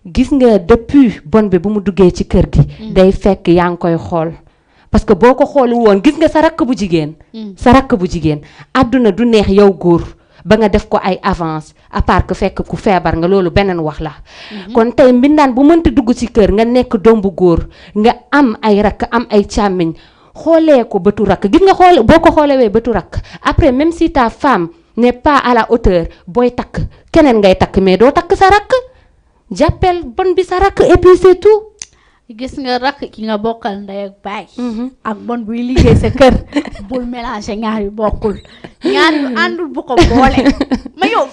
gis nga depuis bonne bi bu mu duggee ci kër gi day fekk yaa ngi koy xool parce que boo ko xoolu woon gis nga sa rakk bu jigéen àdduna du neex yow góor ba nga def ko ay avance à part que fekk ku feebar nga loolu beneen wax la kon tey mbindaan bu mënti dugg ci kër nga nekk doom bu góor nga am ay rakk am ay càmmiñ xoolee ko bëtu rakk gis nga xool boo ko xoolewee bëtu rakk après même si ta femme n'est pas à la hauteur booy takk keneen ngay takk mais doo takk sa rakk jàppel bon bi sa rakk et puis c'est tout gis nga rakk ki nga bokkal ndey ak baay ak bon buy liggéey sa kër bul mélanger ñaar yu bokkul ñaar yu àndul bu ko boole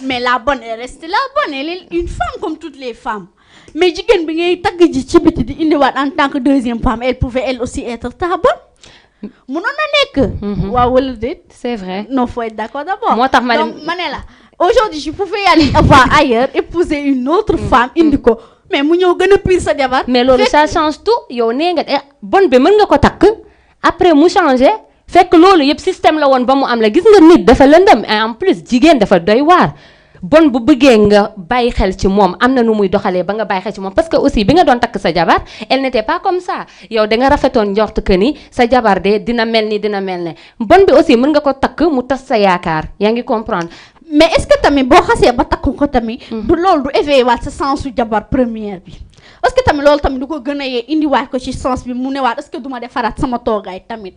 mais la bonne est restée la bonne elle est une femme comme toutes les femmes mais jigéen bi ngay tagg ji ci biti di indiwaat en tant que deuxième femme elle pouvait elle aussi être ta bonne mënoon na nekk waaw wala déet c'est vrai non faut être d'accord d'abord moo tax ma ne la aujourd'hui je pouvais aller voir ailleurs épouser une autre femme indi ko mais mu ñëw gën a pire sa jabar mais loolu ça change tout yow nee nga bon bi mën nga ko takk après mu changer fekk loolu yëpp système la woon ba mu am la gis nga nit dafa lëndëm et en plus jigéen dafa doy waar bon bu bëggee nga bàyyi xel ci moom am na nu muy doxalee ba nga bàyyi xel ci moom parce que aussi bi nga doon takk sa jabar elle n'était pas comme ça yow da nga rafetoon njort que ni sa jabar de dina mel ne bon bi aussi mën nga ko takk mu tas sa yaakaar yaa ngi comprendre mais est-ce que tamit boo xasee ba takk ko tamit du loolu du éveillé waat sa sensu jabar première bi est-ce que tamit loolu tamit du ko gën a yee indiwaat ko ci sens bi mu newaat est-ce que duma defaraat sama toogaay tamit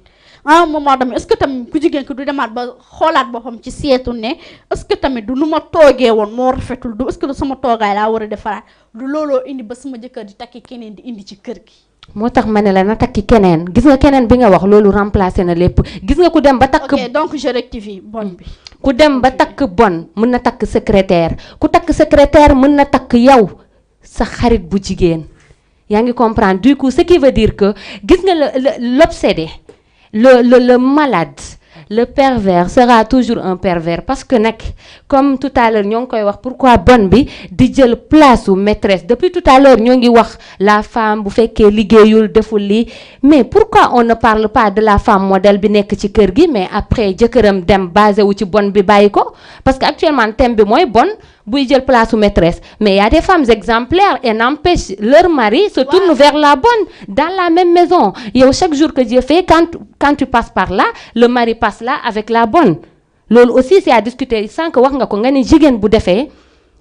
à un moment tamit est-ce que tamit ku jigéen ki du demaat ba xoolaat boppam ci seetu ne est-ce que tamit du nu ma toogee woon moo rafetul du est-ce que du sama toogaay laa war a defaraat du looloo indi ba sama jëkkër di takki keneen di indi ci kër gi moo tax ma ne la na takki keneen gis nga keneen bi nga wax loolu remplacé na lépp gis nga ku dem ba takk ok donc je rectifie bon bi ku dem ba takk bon mën na takk secrétaire ku takk secrétaire mën na takk yow sa xarit bu jigéen yaa ngi comprendre du coup ce qui veut dire que gis nga l'obsédé le malade le pervers sera toujours un pervers parce que nag comme tout à l'heure ñoo ngi koy wax pourquoi bonne bi di jël place ou maîtresse depuis tout à l'heure ñoo ngi wax la femme bu fekkee liggéeyul deful lii mais pourquoi on ne parle pas de la femme modèle bi nekk ci kër gi mais après jëkkëram dem basé wu ci bonne bi bàyyi ko parce que actuellement thème bi mooy bonne buy jël place ou maîtresse mais il y a des femmes exemplaires et n'empêche leur mari se tourne vers la bonne dans la même maison yow chaque jour que Dieu fait quand tu passes par là le mari passe là avec la bonne loolu aussi c'est à discuter sànq wax nga ko nga ni jigéen bu defee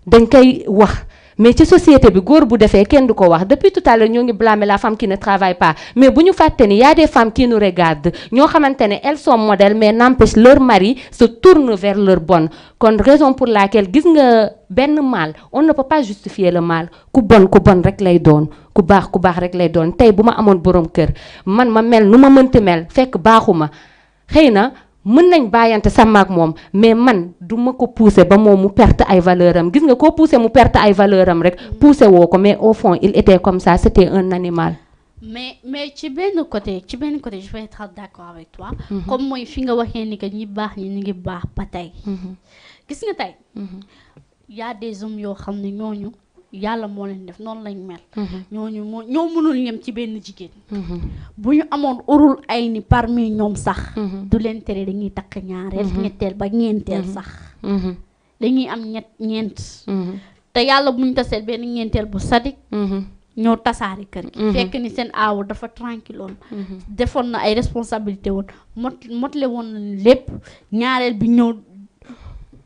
dañ koy wax mais ci société bi góor bu defee kenn du ko wax depuis tout à l'heure ñoo ngi blâmer la femme qui ne travaille pas mais bu ñu fàtte ni y a des femmes qui nous regardent ñoo xamante ne elles sont modèles mais n'empêche leur mari se tourne vers leur bonne kon raison pour laquelle gis nga benn mal on ne peut pas justifier le mal ku bon rek lay doon ku baax rek lay doon tey bu ma amoon borom kër man ma mel nu ma mënti mel fekk baaxuma xëy na mën nañ bàyyante sama ak moom mais man du ma ko pousser ba moom mu perte ay valeur am gis nga koo pousser mu perte ay valeur am rek pousser woo ko mais au fond il était comme ça c'était un animal. mais ci benn côté je vais être d'accord avec toi. comme mooy fi nga waxee ni que ñi baax ñi ñu ngi baax ba tey. gis nga tey. y a des hommes yoo xam ne ñooñu yàlla moo leen def noonu lañ mel. ñooñu ñoo mënul yem ci benn jigéen. bu ñu amoon urul ay ni parmi ñoom sax. du leen tere dañuy takk ñaareel. ñetteel ba ñeenteel sax. dañuy am ñeent. te yàlla bu ñu taseel benn ñeenteel bu sadik. ñoo tasaari kër gi. fekk ni seen aaw dafa tranquille woon. defoon na ay responsabilité woon motle woon lépp ñaareel bi ñëw.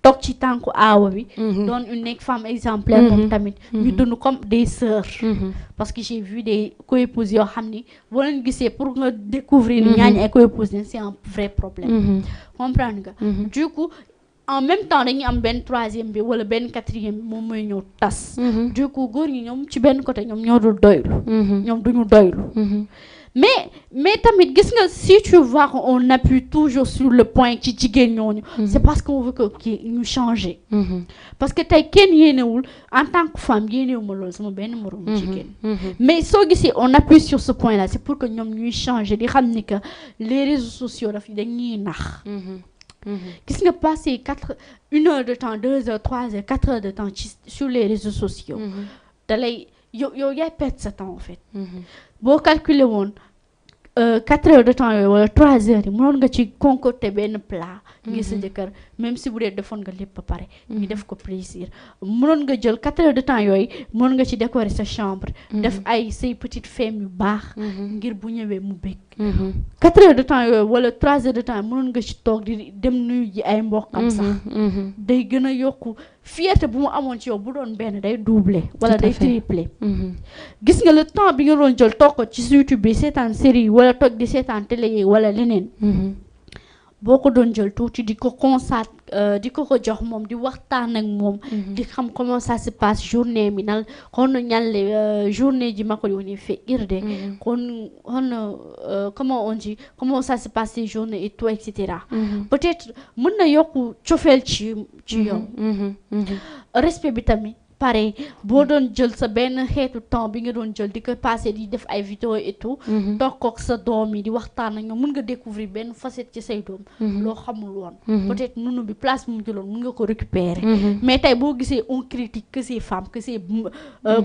toog ci tànku aawa bi doon une nekk femme exemplaire moom tamit ñu dund comme des sœurs parce que j'ai vu des coépouses yoo xam ni boo leen gisee pour nga découvrir ni ñaañu ay coépouses ne c'est un vrai problème comprendre nga du coup en même temps dañuy am benn troisième bi wala benn quatrième bi moom mooy ñëw tas du coup góor ñi ñoom ci benn côté ñoom ñoo dul doylu ñoom duñu doylu mais tamit gis nga si tu vois on appuie toujours sur le point ci jigéen ñooñu c'est parce qu'on veut que kii ñu changer parce que tey kenn yéenewul en tant que femme yéenewuma loolu sama benn moroom jigéen mais soo gisee on appuie sur ce point là c'est pour que ñoom ñuy changer di xam ni que les réseaux sociaux daf dañuy nax gis nga passer 1 heure de temps 2 heures 3 heures 4 heures de temps sur les réseaux sociaux da lay yow yaay perdre sa temps en fait boo calculer woon 4 heures de temps yooyu wala 3 heures yi mënoon nga ci concocter benn plat ngir sa jëkkër même si bu dee defoon nga lépp ba pare ñu def ko plaisir mënoon nga jël 4 heures de temps yooyu mënoon nga ci décorer sa chambre def ay say petites femme yu baax ngir bu ñëwee mu bég 4 heures de temps yooyu wala 3 heures de temps mënoon nga ci toog di dem nuyu ji ay mbokkam sax day gën a yokku fierté bu mu amoon ci yow bu doon benn day doubler wala day tripler gis nga le temps bi nga doon jël toog ko ci YouTube bi seetaan série wala toog di seetaan télé yi wala leneen boo ko doon jël tuuti di ko di ko jox moom di waxtaan ak moom di xam comment ça se passe journée mi nal hono ñalle journée ji makko woni feƴƴirde hono comment on dit comment ça se passe ces journées et tout etc peut-être mën na yokku cofeel ci yow respect bi tamit pareil boo doon jël sa benn xeetu temps bi nga doon jël di ko passer di def ay vidéo et tout toog kook sa doom yi di waxtaan ak ñoom mën nga découvrir benn facette ci say doom loo xamul woon peut-être nunu bi place bi mu jëloon mën nga ko récupérer mais tey boo gisee on critique que ces femmes que ces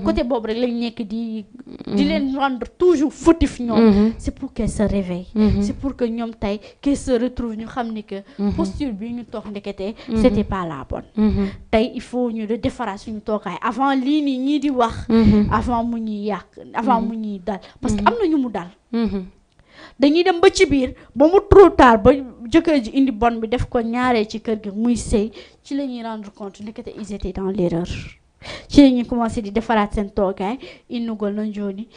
côté boobu rek lañ nekk di leen rendre toujours fautif ñoom c'est pour qu'elles se réveillent c'est pour que ñoom tey qu'elles se retrouvent ñu xam ni que posture bi ñu toog ndekete c'était pas la bonne tey il faut ñu de defaraat suñu toog avant lii nii ñii di wax avant mu ñuy yàq avant mu ñuy dal parce que am na ñu mu dal dañuy dem ba ci biir ba mu trop tard ba jëkkër ji indi bon bi def ko ñaaree ci kër gi muy sëy ci la ñuy rendre compte nekkate ils étaient dans l'erreur ci la ñuy commencé di defaraat seen toogaay innugol no joni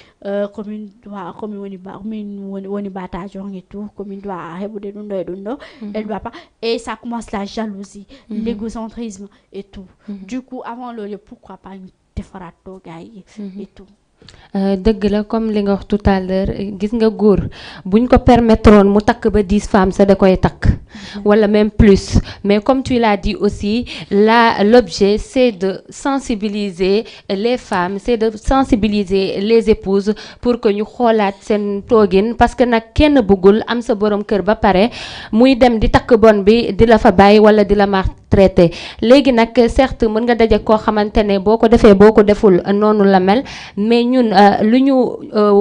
komin woni batajo et tout komin doit heɓude ɗum ɗo e ɗum ɗo elle doit pas et ça commence la jalousie l'égocentrisme et tout du coup avant loolu pourquoi pas ñu defaraat toogaay yi et tout dëgg la comme li nga wax tout à l'heure gis nga góor buñ ko permettroon mu takk ba 10 femmes sa da koy takk wala même plus. Mais comme tu l'as dit aussi, là l'objet c'est de sensibiliser les femmes, c'est de sensibiliser les épouses pour que ñu xoolaat seen toogin, parce que nag kenn bëggul am sa borom kër ba pare muy dem di takk bon bi di la fa bàyyi wala di la maltraité. Léegi nag certes mën nga daje koo xamante ne boo ko defee boo ko deful noonu la mel, mais ñun lu ñu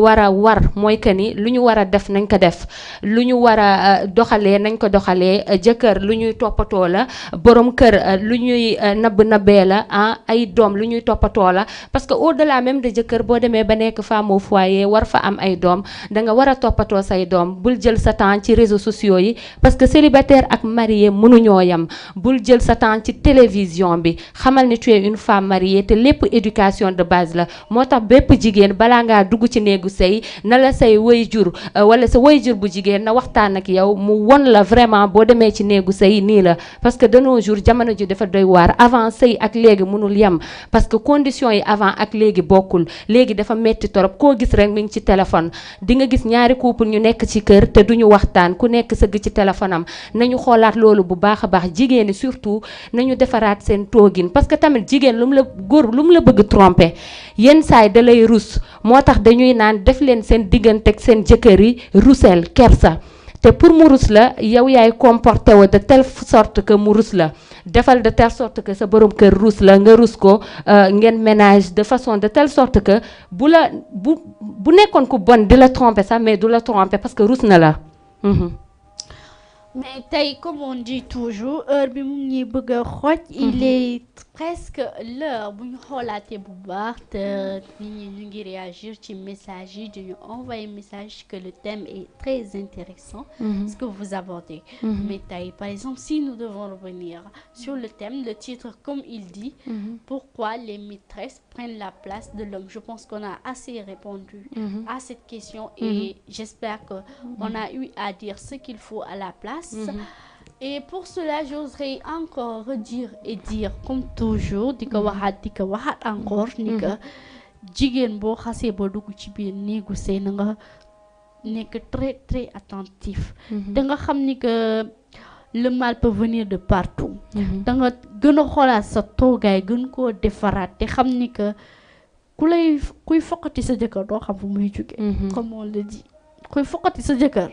war mooy que ni lu ñu war a def nañ ko def, lu ñu war a doxalee nañ ko doxalee. Jëkkër lu ñuy toppatoo la, borom kër lu ñuy nabbee la, ay doom lu ñuy toppatoo la, parce que au-delà même de jëkkër boo demee ba nekk femme au foyer war fa am ay doom da nga war a toppatoo say doom. Bul jël sa temps ci réseaux sociaux yi, parce que célibataire ak marié mënuñoo yam. Bul jël sa temps ci télévision bi, xamal ni tu es une femme mariée te lépp éducation de base la. moo tax bépp jigéen balaa ngaa dugg ci néegu sëy na la say waajur wala sa waajur bu jigéen na waxtaan ak yow mu won la vraiment boo demee ci néegu sëy nii la, parce que de nos jours jamono ji dafa doy waar. Avant sëy ak léegi mënul yem, parce que conditions yi avant ak léegi bokkul. Léegi dafa metti torop, koo gis rek mi ngi ci téléphone. Di nga gis ñaari couple ñu nekk ci kër te duñu waxtaan, ku nekk sëgg ci téléphone am. Nañu xoolaat loolu bu baax a baax. Jigéen ñi surtout nañu defaraat seen toogin, parce que tamit jigéen lu mu la góor lu mu la bëgg tromper yenn saay da lay rus. moo tax dañuy naan def leen seen diggante ak seen jëkkër yi rusel kersa, te pour mu rus la yow yaay comporté wu de telle sorte que mu rus la. Defal de telle sorte que sa borom kër rus la, nga rus ko, ngeen ménage de façon de telle sorte que bu nekkoon ku bon di la tromper sax, mais du la tromper parce que rus na la. Mais tey comme on dit toujours heure bi mu ngi bëgg a xooj, il est presque l'heure bu ñu xoolaatee bu baax te nit ñi ñu ngi réagir ci message yi, dañu envoyer message que le thème est très intéressant, ce que vous abordez. Mais tey par exemple si nous devons revenir sur le thème, le titre comme il dit, pourquoi les maîtresses prennent la place de l'homme, je pense qu'on a assez répondu à cette question et j'espère que on a eu à dire ce qu'il faut à la place. Et pour cela j'oserais encore redire et dire comme toujours di ko waxaat encore ni que jigéen boo xasee ba dugg ci biir néegu sëy na nga nekk très très attentif. da nga xam ni que le mal peut venir de partout. da nga gën a xoolaat sa toogaay gën koo defaraat te xam ni que kuy foqati sa jëkkër doo xam fu muy jóge. comme on le dit, kuy foqati sa jëkkër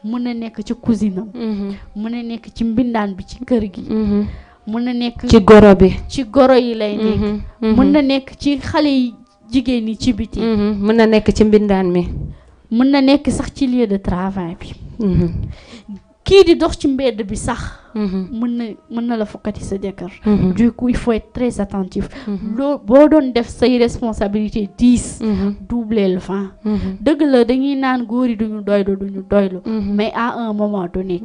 mën na nekk ci cousine am, mën na nekk ci mbindaan bi ci kër gi, mën na nekk ci goro bi, ci goro yi lay nekk, mën na nekk ci xale yi jigéen yi ci biti, mën na nekk ci mbindaan mi, mën na nekk sax ci lieu de travail bi. Kii di dox ci mbedd bi sax mën na la fokkati sa jëkkër. Du coup il faut être très attentif. loo boo doon def say responsabilité 10 doubler le 20. dëgg la dañuy naan góor yi duñu doylu mais à un moment donné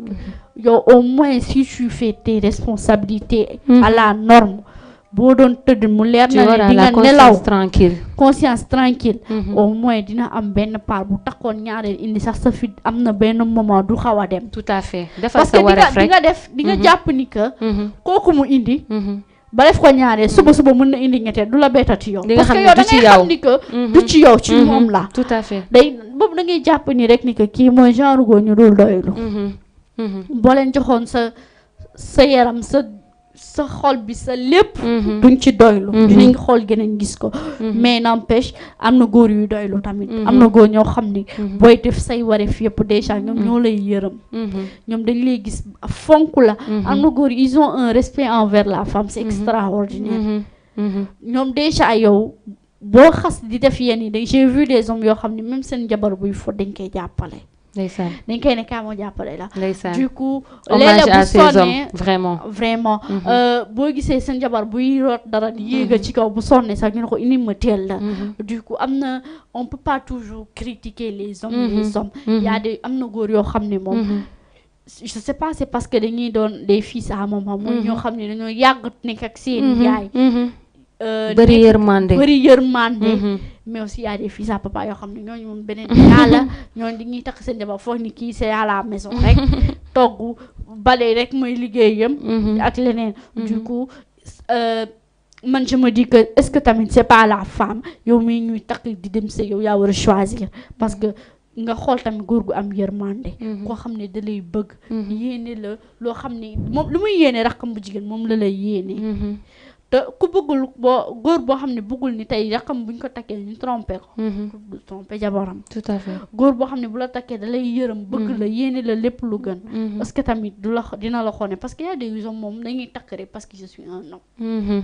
yow au moins si tu fais tes responsabilités à la norme, boo doon tëdd mu leer na ne di nga nelaw conscience tranquille, au moins dina am benn part bu takkoon ñaareel indi sax sa fit am na benn moment du xaw a dem. Tout à fait, defal sa wareef rek parce que di nga jàpp ni que kooku mu indi ba def ko ñaareel suba mën na indi ñetteel du la bettati yow, parce que yow da ngay xam ni que du ci yow ci moom la. Tout à fait, day boobu da ngay jàpp ni rek ni que kii mooy genre góor ñu dul doylu. boo leen joxoon sa yaram sa xol bi sa lépp duñ ci doylu, dinañ xool geneen gis ko. mais n'empêche am na góor yu doylu tamit, am na góor ñoo xam ni booy def say wareef yëpp déjà ñoom ñoo lay yërëm, ñoom dañ lay gis fonk la. am na góor ils ont un respect envers la femme, c'est extraordinaire. ñoom déjà yow boo xas di def yenn yi j'ai vu des hommes yoo xam ni même seen jabar buy fo dañ koy jàppale. ndeysaan dañ koy ne kaa moo jàppale la. ndeysaan du coup hommage à ces hommes vraiment boo gisee seen jabar buy root dara di yéega ci kaw bu sonne sax ñu ne ko indi ma teel la. du coup am na on peut pas toujours critiquer les hommes. y a des am na góor yoo xam ne moom je sais pas, c'est parce que dañuy doon des fils à maman mooy ñoo xam ne dañoo yàgg nekk ak seen yaay. bëri yërmande mais aussi y a des fils à papa yoo xam ne ñooñu moom beneen yàlla ñooñu di ñuy takk seen jabar foog ni kii c'est à la maison rek togg bale rek mooy liggéeyam ak leneen. Du coup man je me dis que est-ce que tamit c'est pas la femme yow mii ñuy takk di dem sëy yow yaa war a choisir, parce que nga xool tamit góor gu am yërmande koo xam ne da lay bëgg yéene la loo xam ne moom lu muy yéene rakkam bu jigéen moom la lay yéene te ku bëggul góor boo xam ne bëggul ni tey rakkam buñ ko takkee ñu trompé ko du trompé jabaram tout à fait góor boo xam ne bu la takkee da lay yërëm bëgg la yéene la lépp lu gën parce que tamit du la dina la xoone parce que y a des hommes moom dañuy takk rek parce que je suis un homme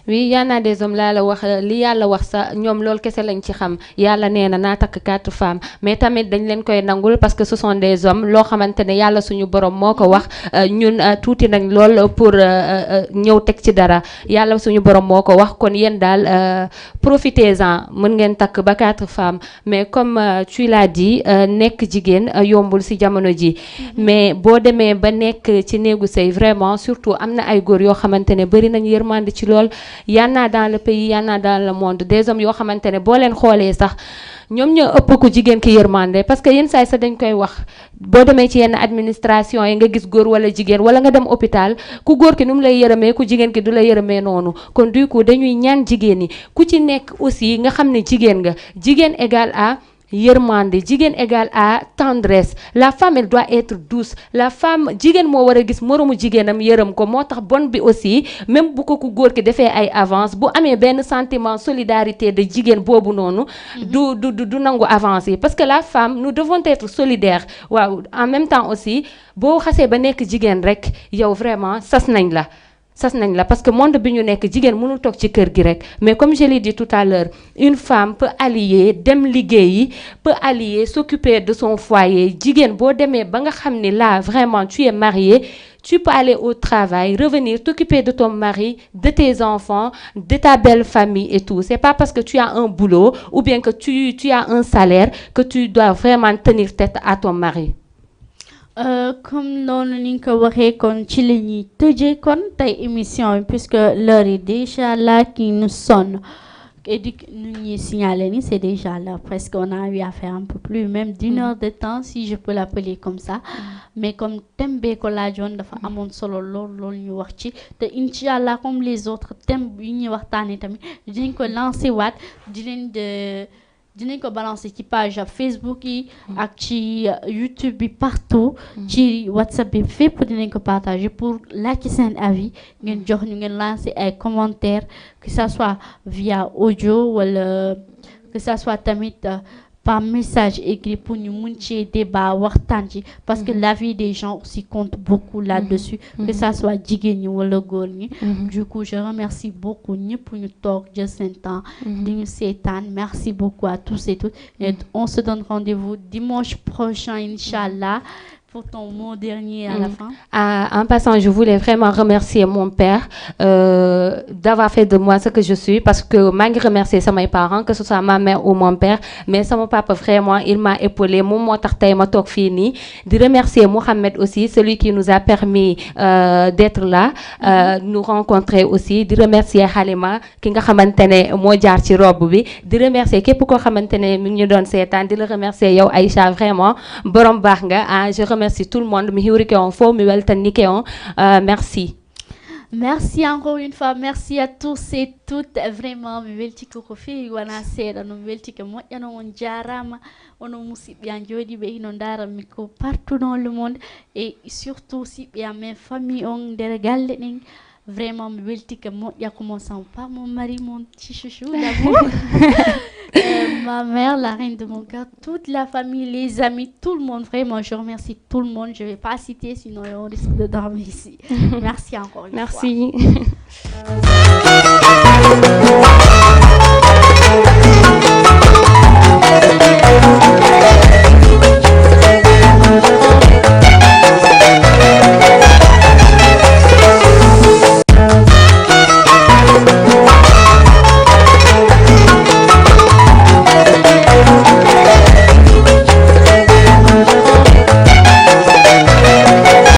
oui y en a des hommes laa la wax li yàlla wax sa ñoom loolu kese lañ ci xam yàlla nee na naa takk 4 femmes mais tamit dañ leen koy nangul parce que ce sont des hommes loo xamante ne yàlla suñu borom moo ko wax ñun tuuti nañ lool pour ñëw teg ci dara yàlla suñu borom moo ko wax kon yéen daal profitez-en mën ngeen takk ba 4 femmes mais comme tu l'as dit nekk jigéen yombul ci jamono ji mais boo demee ba nekk ci néegu sëy vraiment surtout am na ay góor yoo xamante ne bari nañ yërmande ci lool y en a dans le pays y en a dans le monde des hommes yoo xamante ne boo leen xoolee sax ñoom ñoo ëpp ku jigéen ki yërmande parce que yenn saa yi sax dañ koy wax boo demee ci yenn administration yi nga gis góor wala jigéen wala nga dem hôpital ku góor ki nu mu lay yërëmee ku jigéen ki du la yërëmee noonu kon du coup dañuy ñaan jigéen ñi ku ci nekk aussi nga xam ne jigéen nga jigéen égal à yërmande jigéen égale à tendresse la femme elle doit être douce la femme jigéen moo war a gis moromu jigéenam yërëm ko moo tax bon bi aussi même bu ko ku góor ki defee ay avance bu amee benn sentiment solidarité de jigéen boobu noonu du nangu avance yi parce que la femme nous devons être solidaires waaw en même temps aussi boo xasee ba nekk jigéen rek yow vraiment sas nañ la parce que monde bi ñu nekk jigéen mënul toog ci kër gi rek mais comme je l'ai dit tout à l'heure une femme peut allier dem liggéeyi peut allier s'occuper de son foyer jigéen boo demee ba nga xam ni là vraiment tu es marié tu peux aller au travail revenir t'occuper de ton mari de tes enfants de ta belle famille et tout c'est pas parce que tu as un boulot ou bien que tu as un salaire que tu dois vraiment tenir tête à ton mari. Comme noonu ni nga ko waxee kon ci la ñuy tëjee kon tey émission bi puisque l'heure est déjà là qui nous sonne et di ñu ñuy signaler ni c'est déjà là presque on a eu à faire un peu plus même d'une heure de temps si je peux l'appeler comme ça mais comme thème bee ko laajoon dafa amoon solo lool ñu wax ci te incha allah comme les autres thèmes yi ñuy waxtaanee tamit dinañ ko lancer waat dinañ ko balancer ci page Facebook yi ak ci YouTube bi partout ci WhatsApp bi fépp dinañ ko partager pour laaj ci seen avis ngeen jox ñu ngeen lancer ay commentaires que ça soit via audio wala que ça soit tamit par message écrit pour ñu mun ci débat waxtaan ci parce que la vie des gens aussi compte beaucoup là-dessus que ça soit jigéen ñi wala góor ñi du coup je remercie beaucoup ñëpp ñu toog jël seen temps di ñu seetaan merci beaucoup à tous et toutes et on se donne rendez-vous dimanche prochain inchallah pour ton mot dernier à la fin. En passant, je voulais vraiment remercier mon père d'avoir fait de moi ce que je suis parce que maa ngi remercier samay parents que ce soit ma mère ou mon père mais sama papa vraiment il m'a épaulé moom moo tax tey ma toog fii nii di remercier Mohamed aussi celui qui nous a permis d'être là nous rencontrer aussi di remercier Halima ki nga xamante ne moo jaar ci robe bi di remercier képp koo xamante ne mi ngi ñu doon seetaan di la remercier yow Aïcha vraiment borom baax nga je remercie tout le monde mi hiwrike on fo mi weltanike on merci. Merci encore une fois, merci à tous et toutes vraiment mi weltike ko feewi wona seeɗa no weltike moƴƴano on jarama ono musidɓe an jooɗiɓe hino ndara mi ko partout dans le monde et surtout siɓɓe am men famille on nder galle ɗen vraiment mi weltike moƴƴa commençant par mon mari mon petit chouchou d'amour ma mère la reine de mon cœur toute la famille les amis tout le monde vraiment je remercie tout le monde je vais pas citer sinon on risque de dormir ici merci encore une fois. Merci.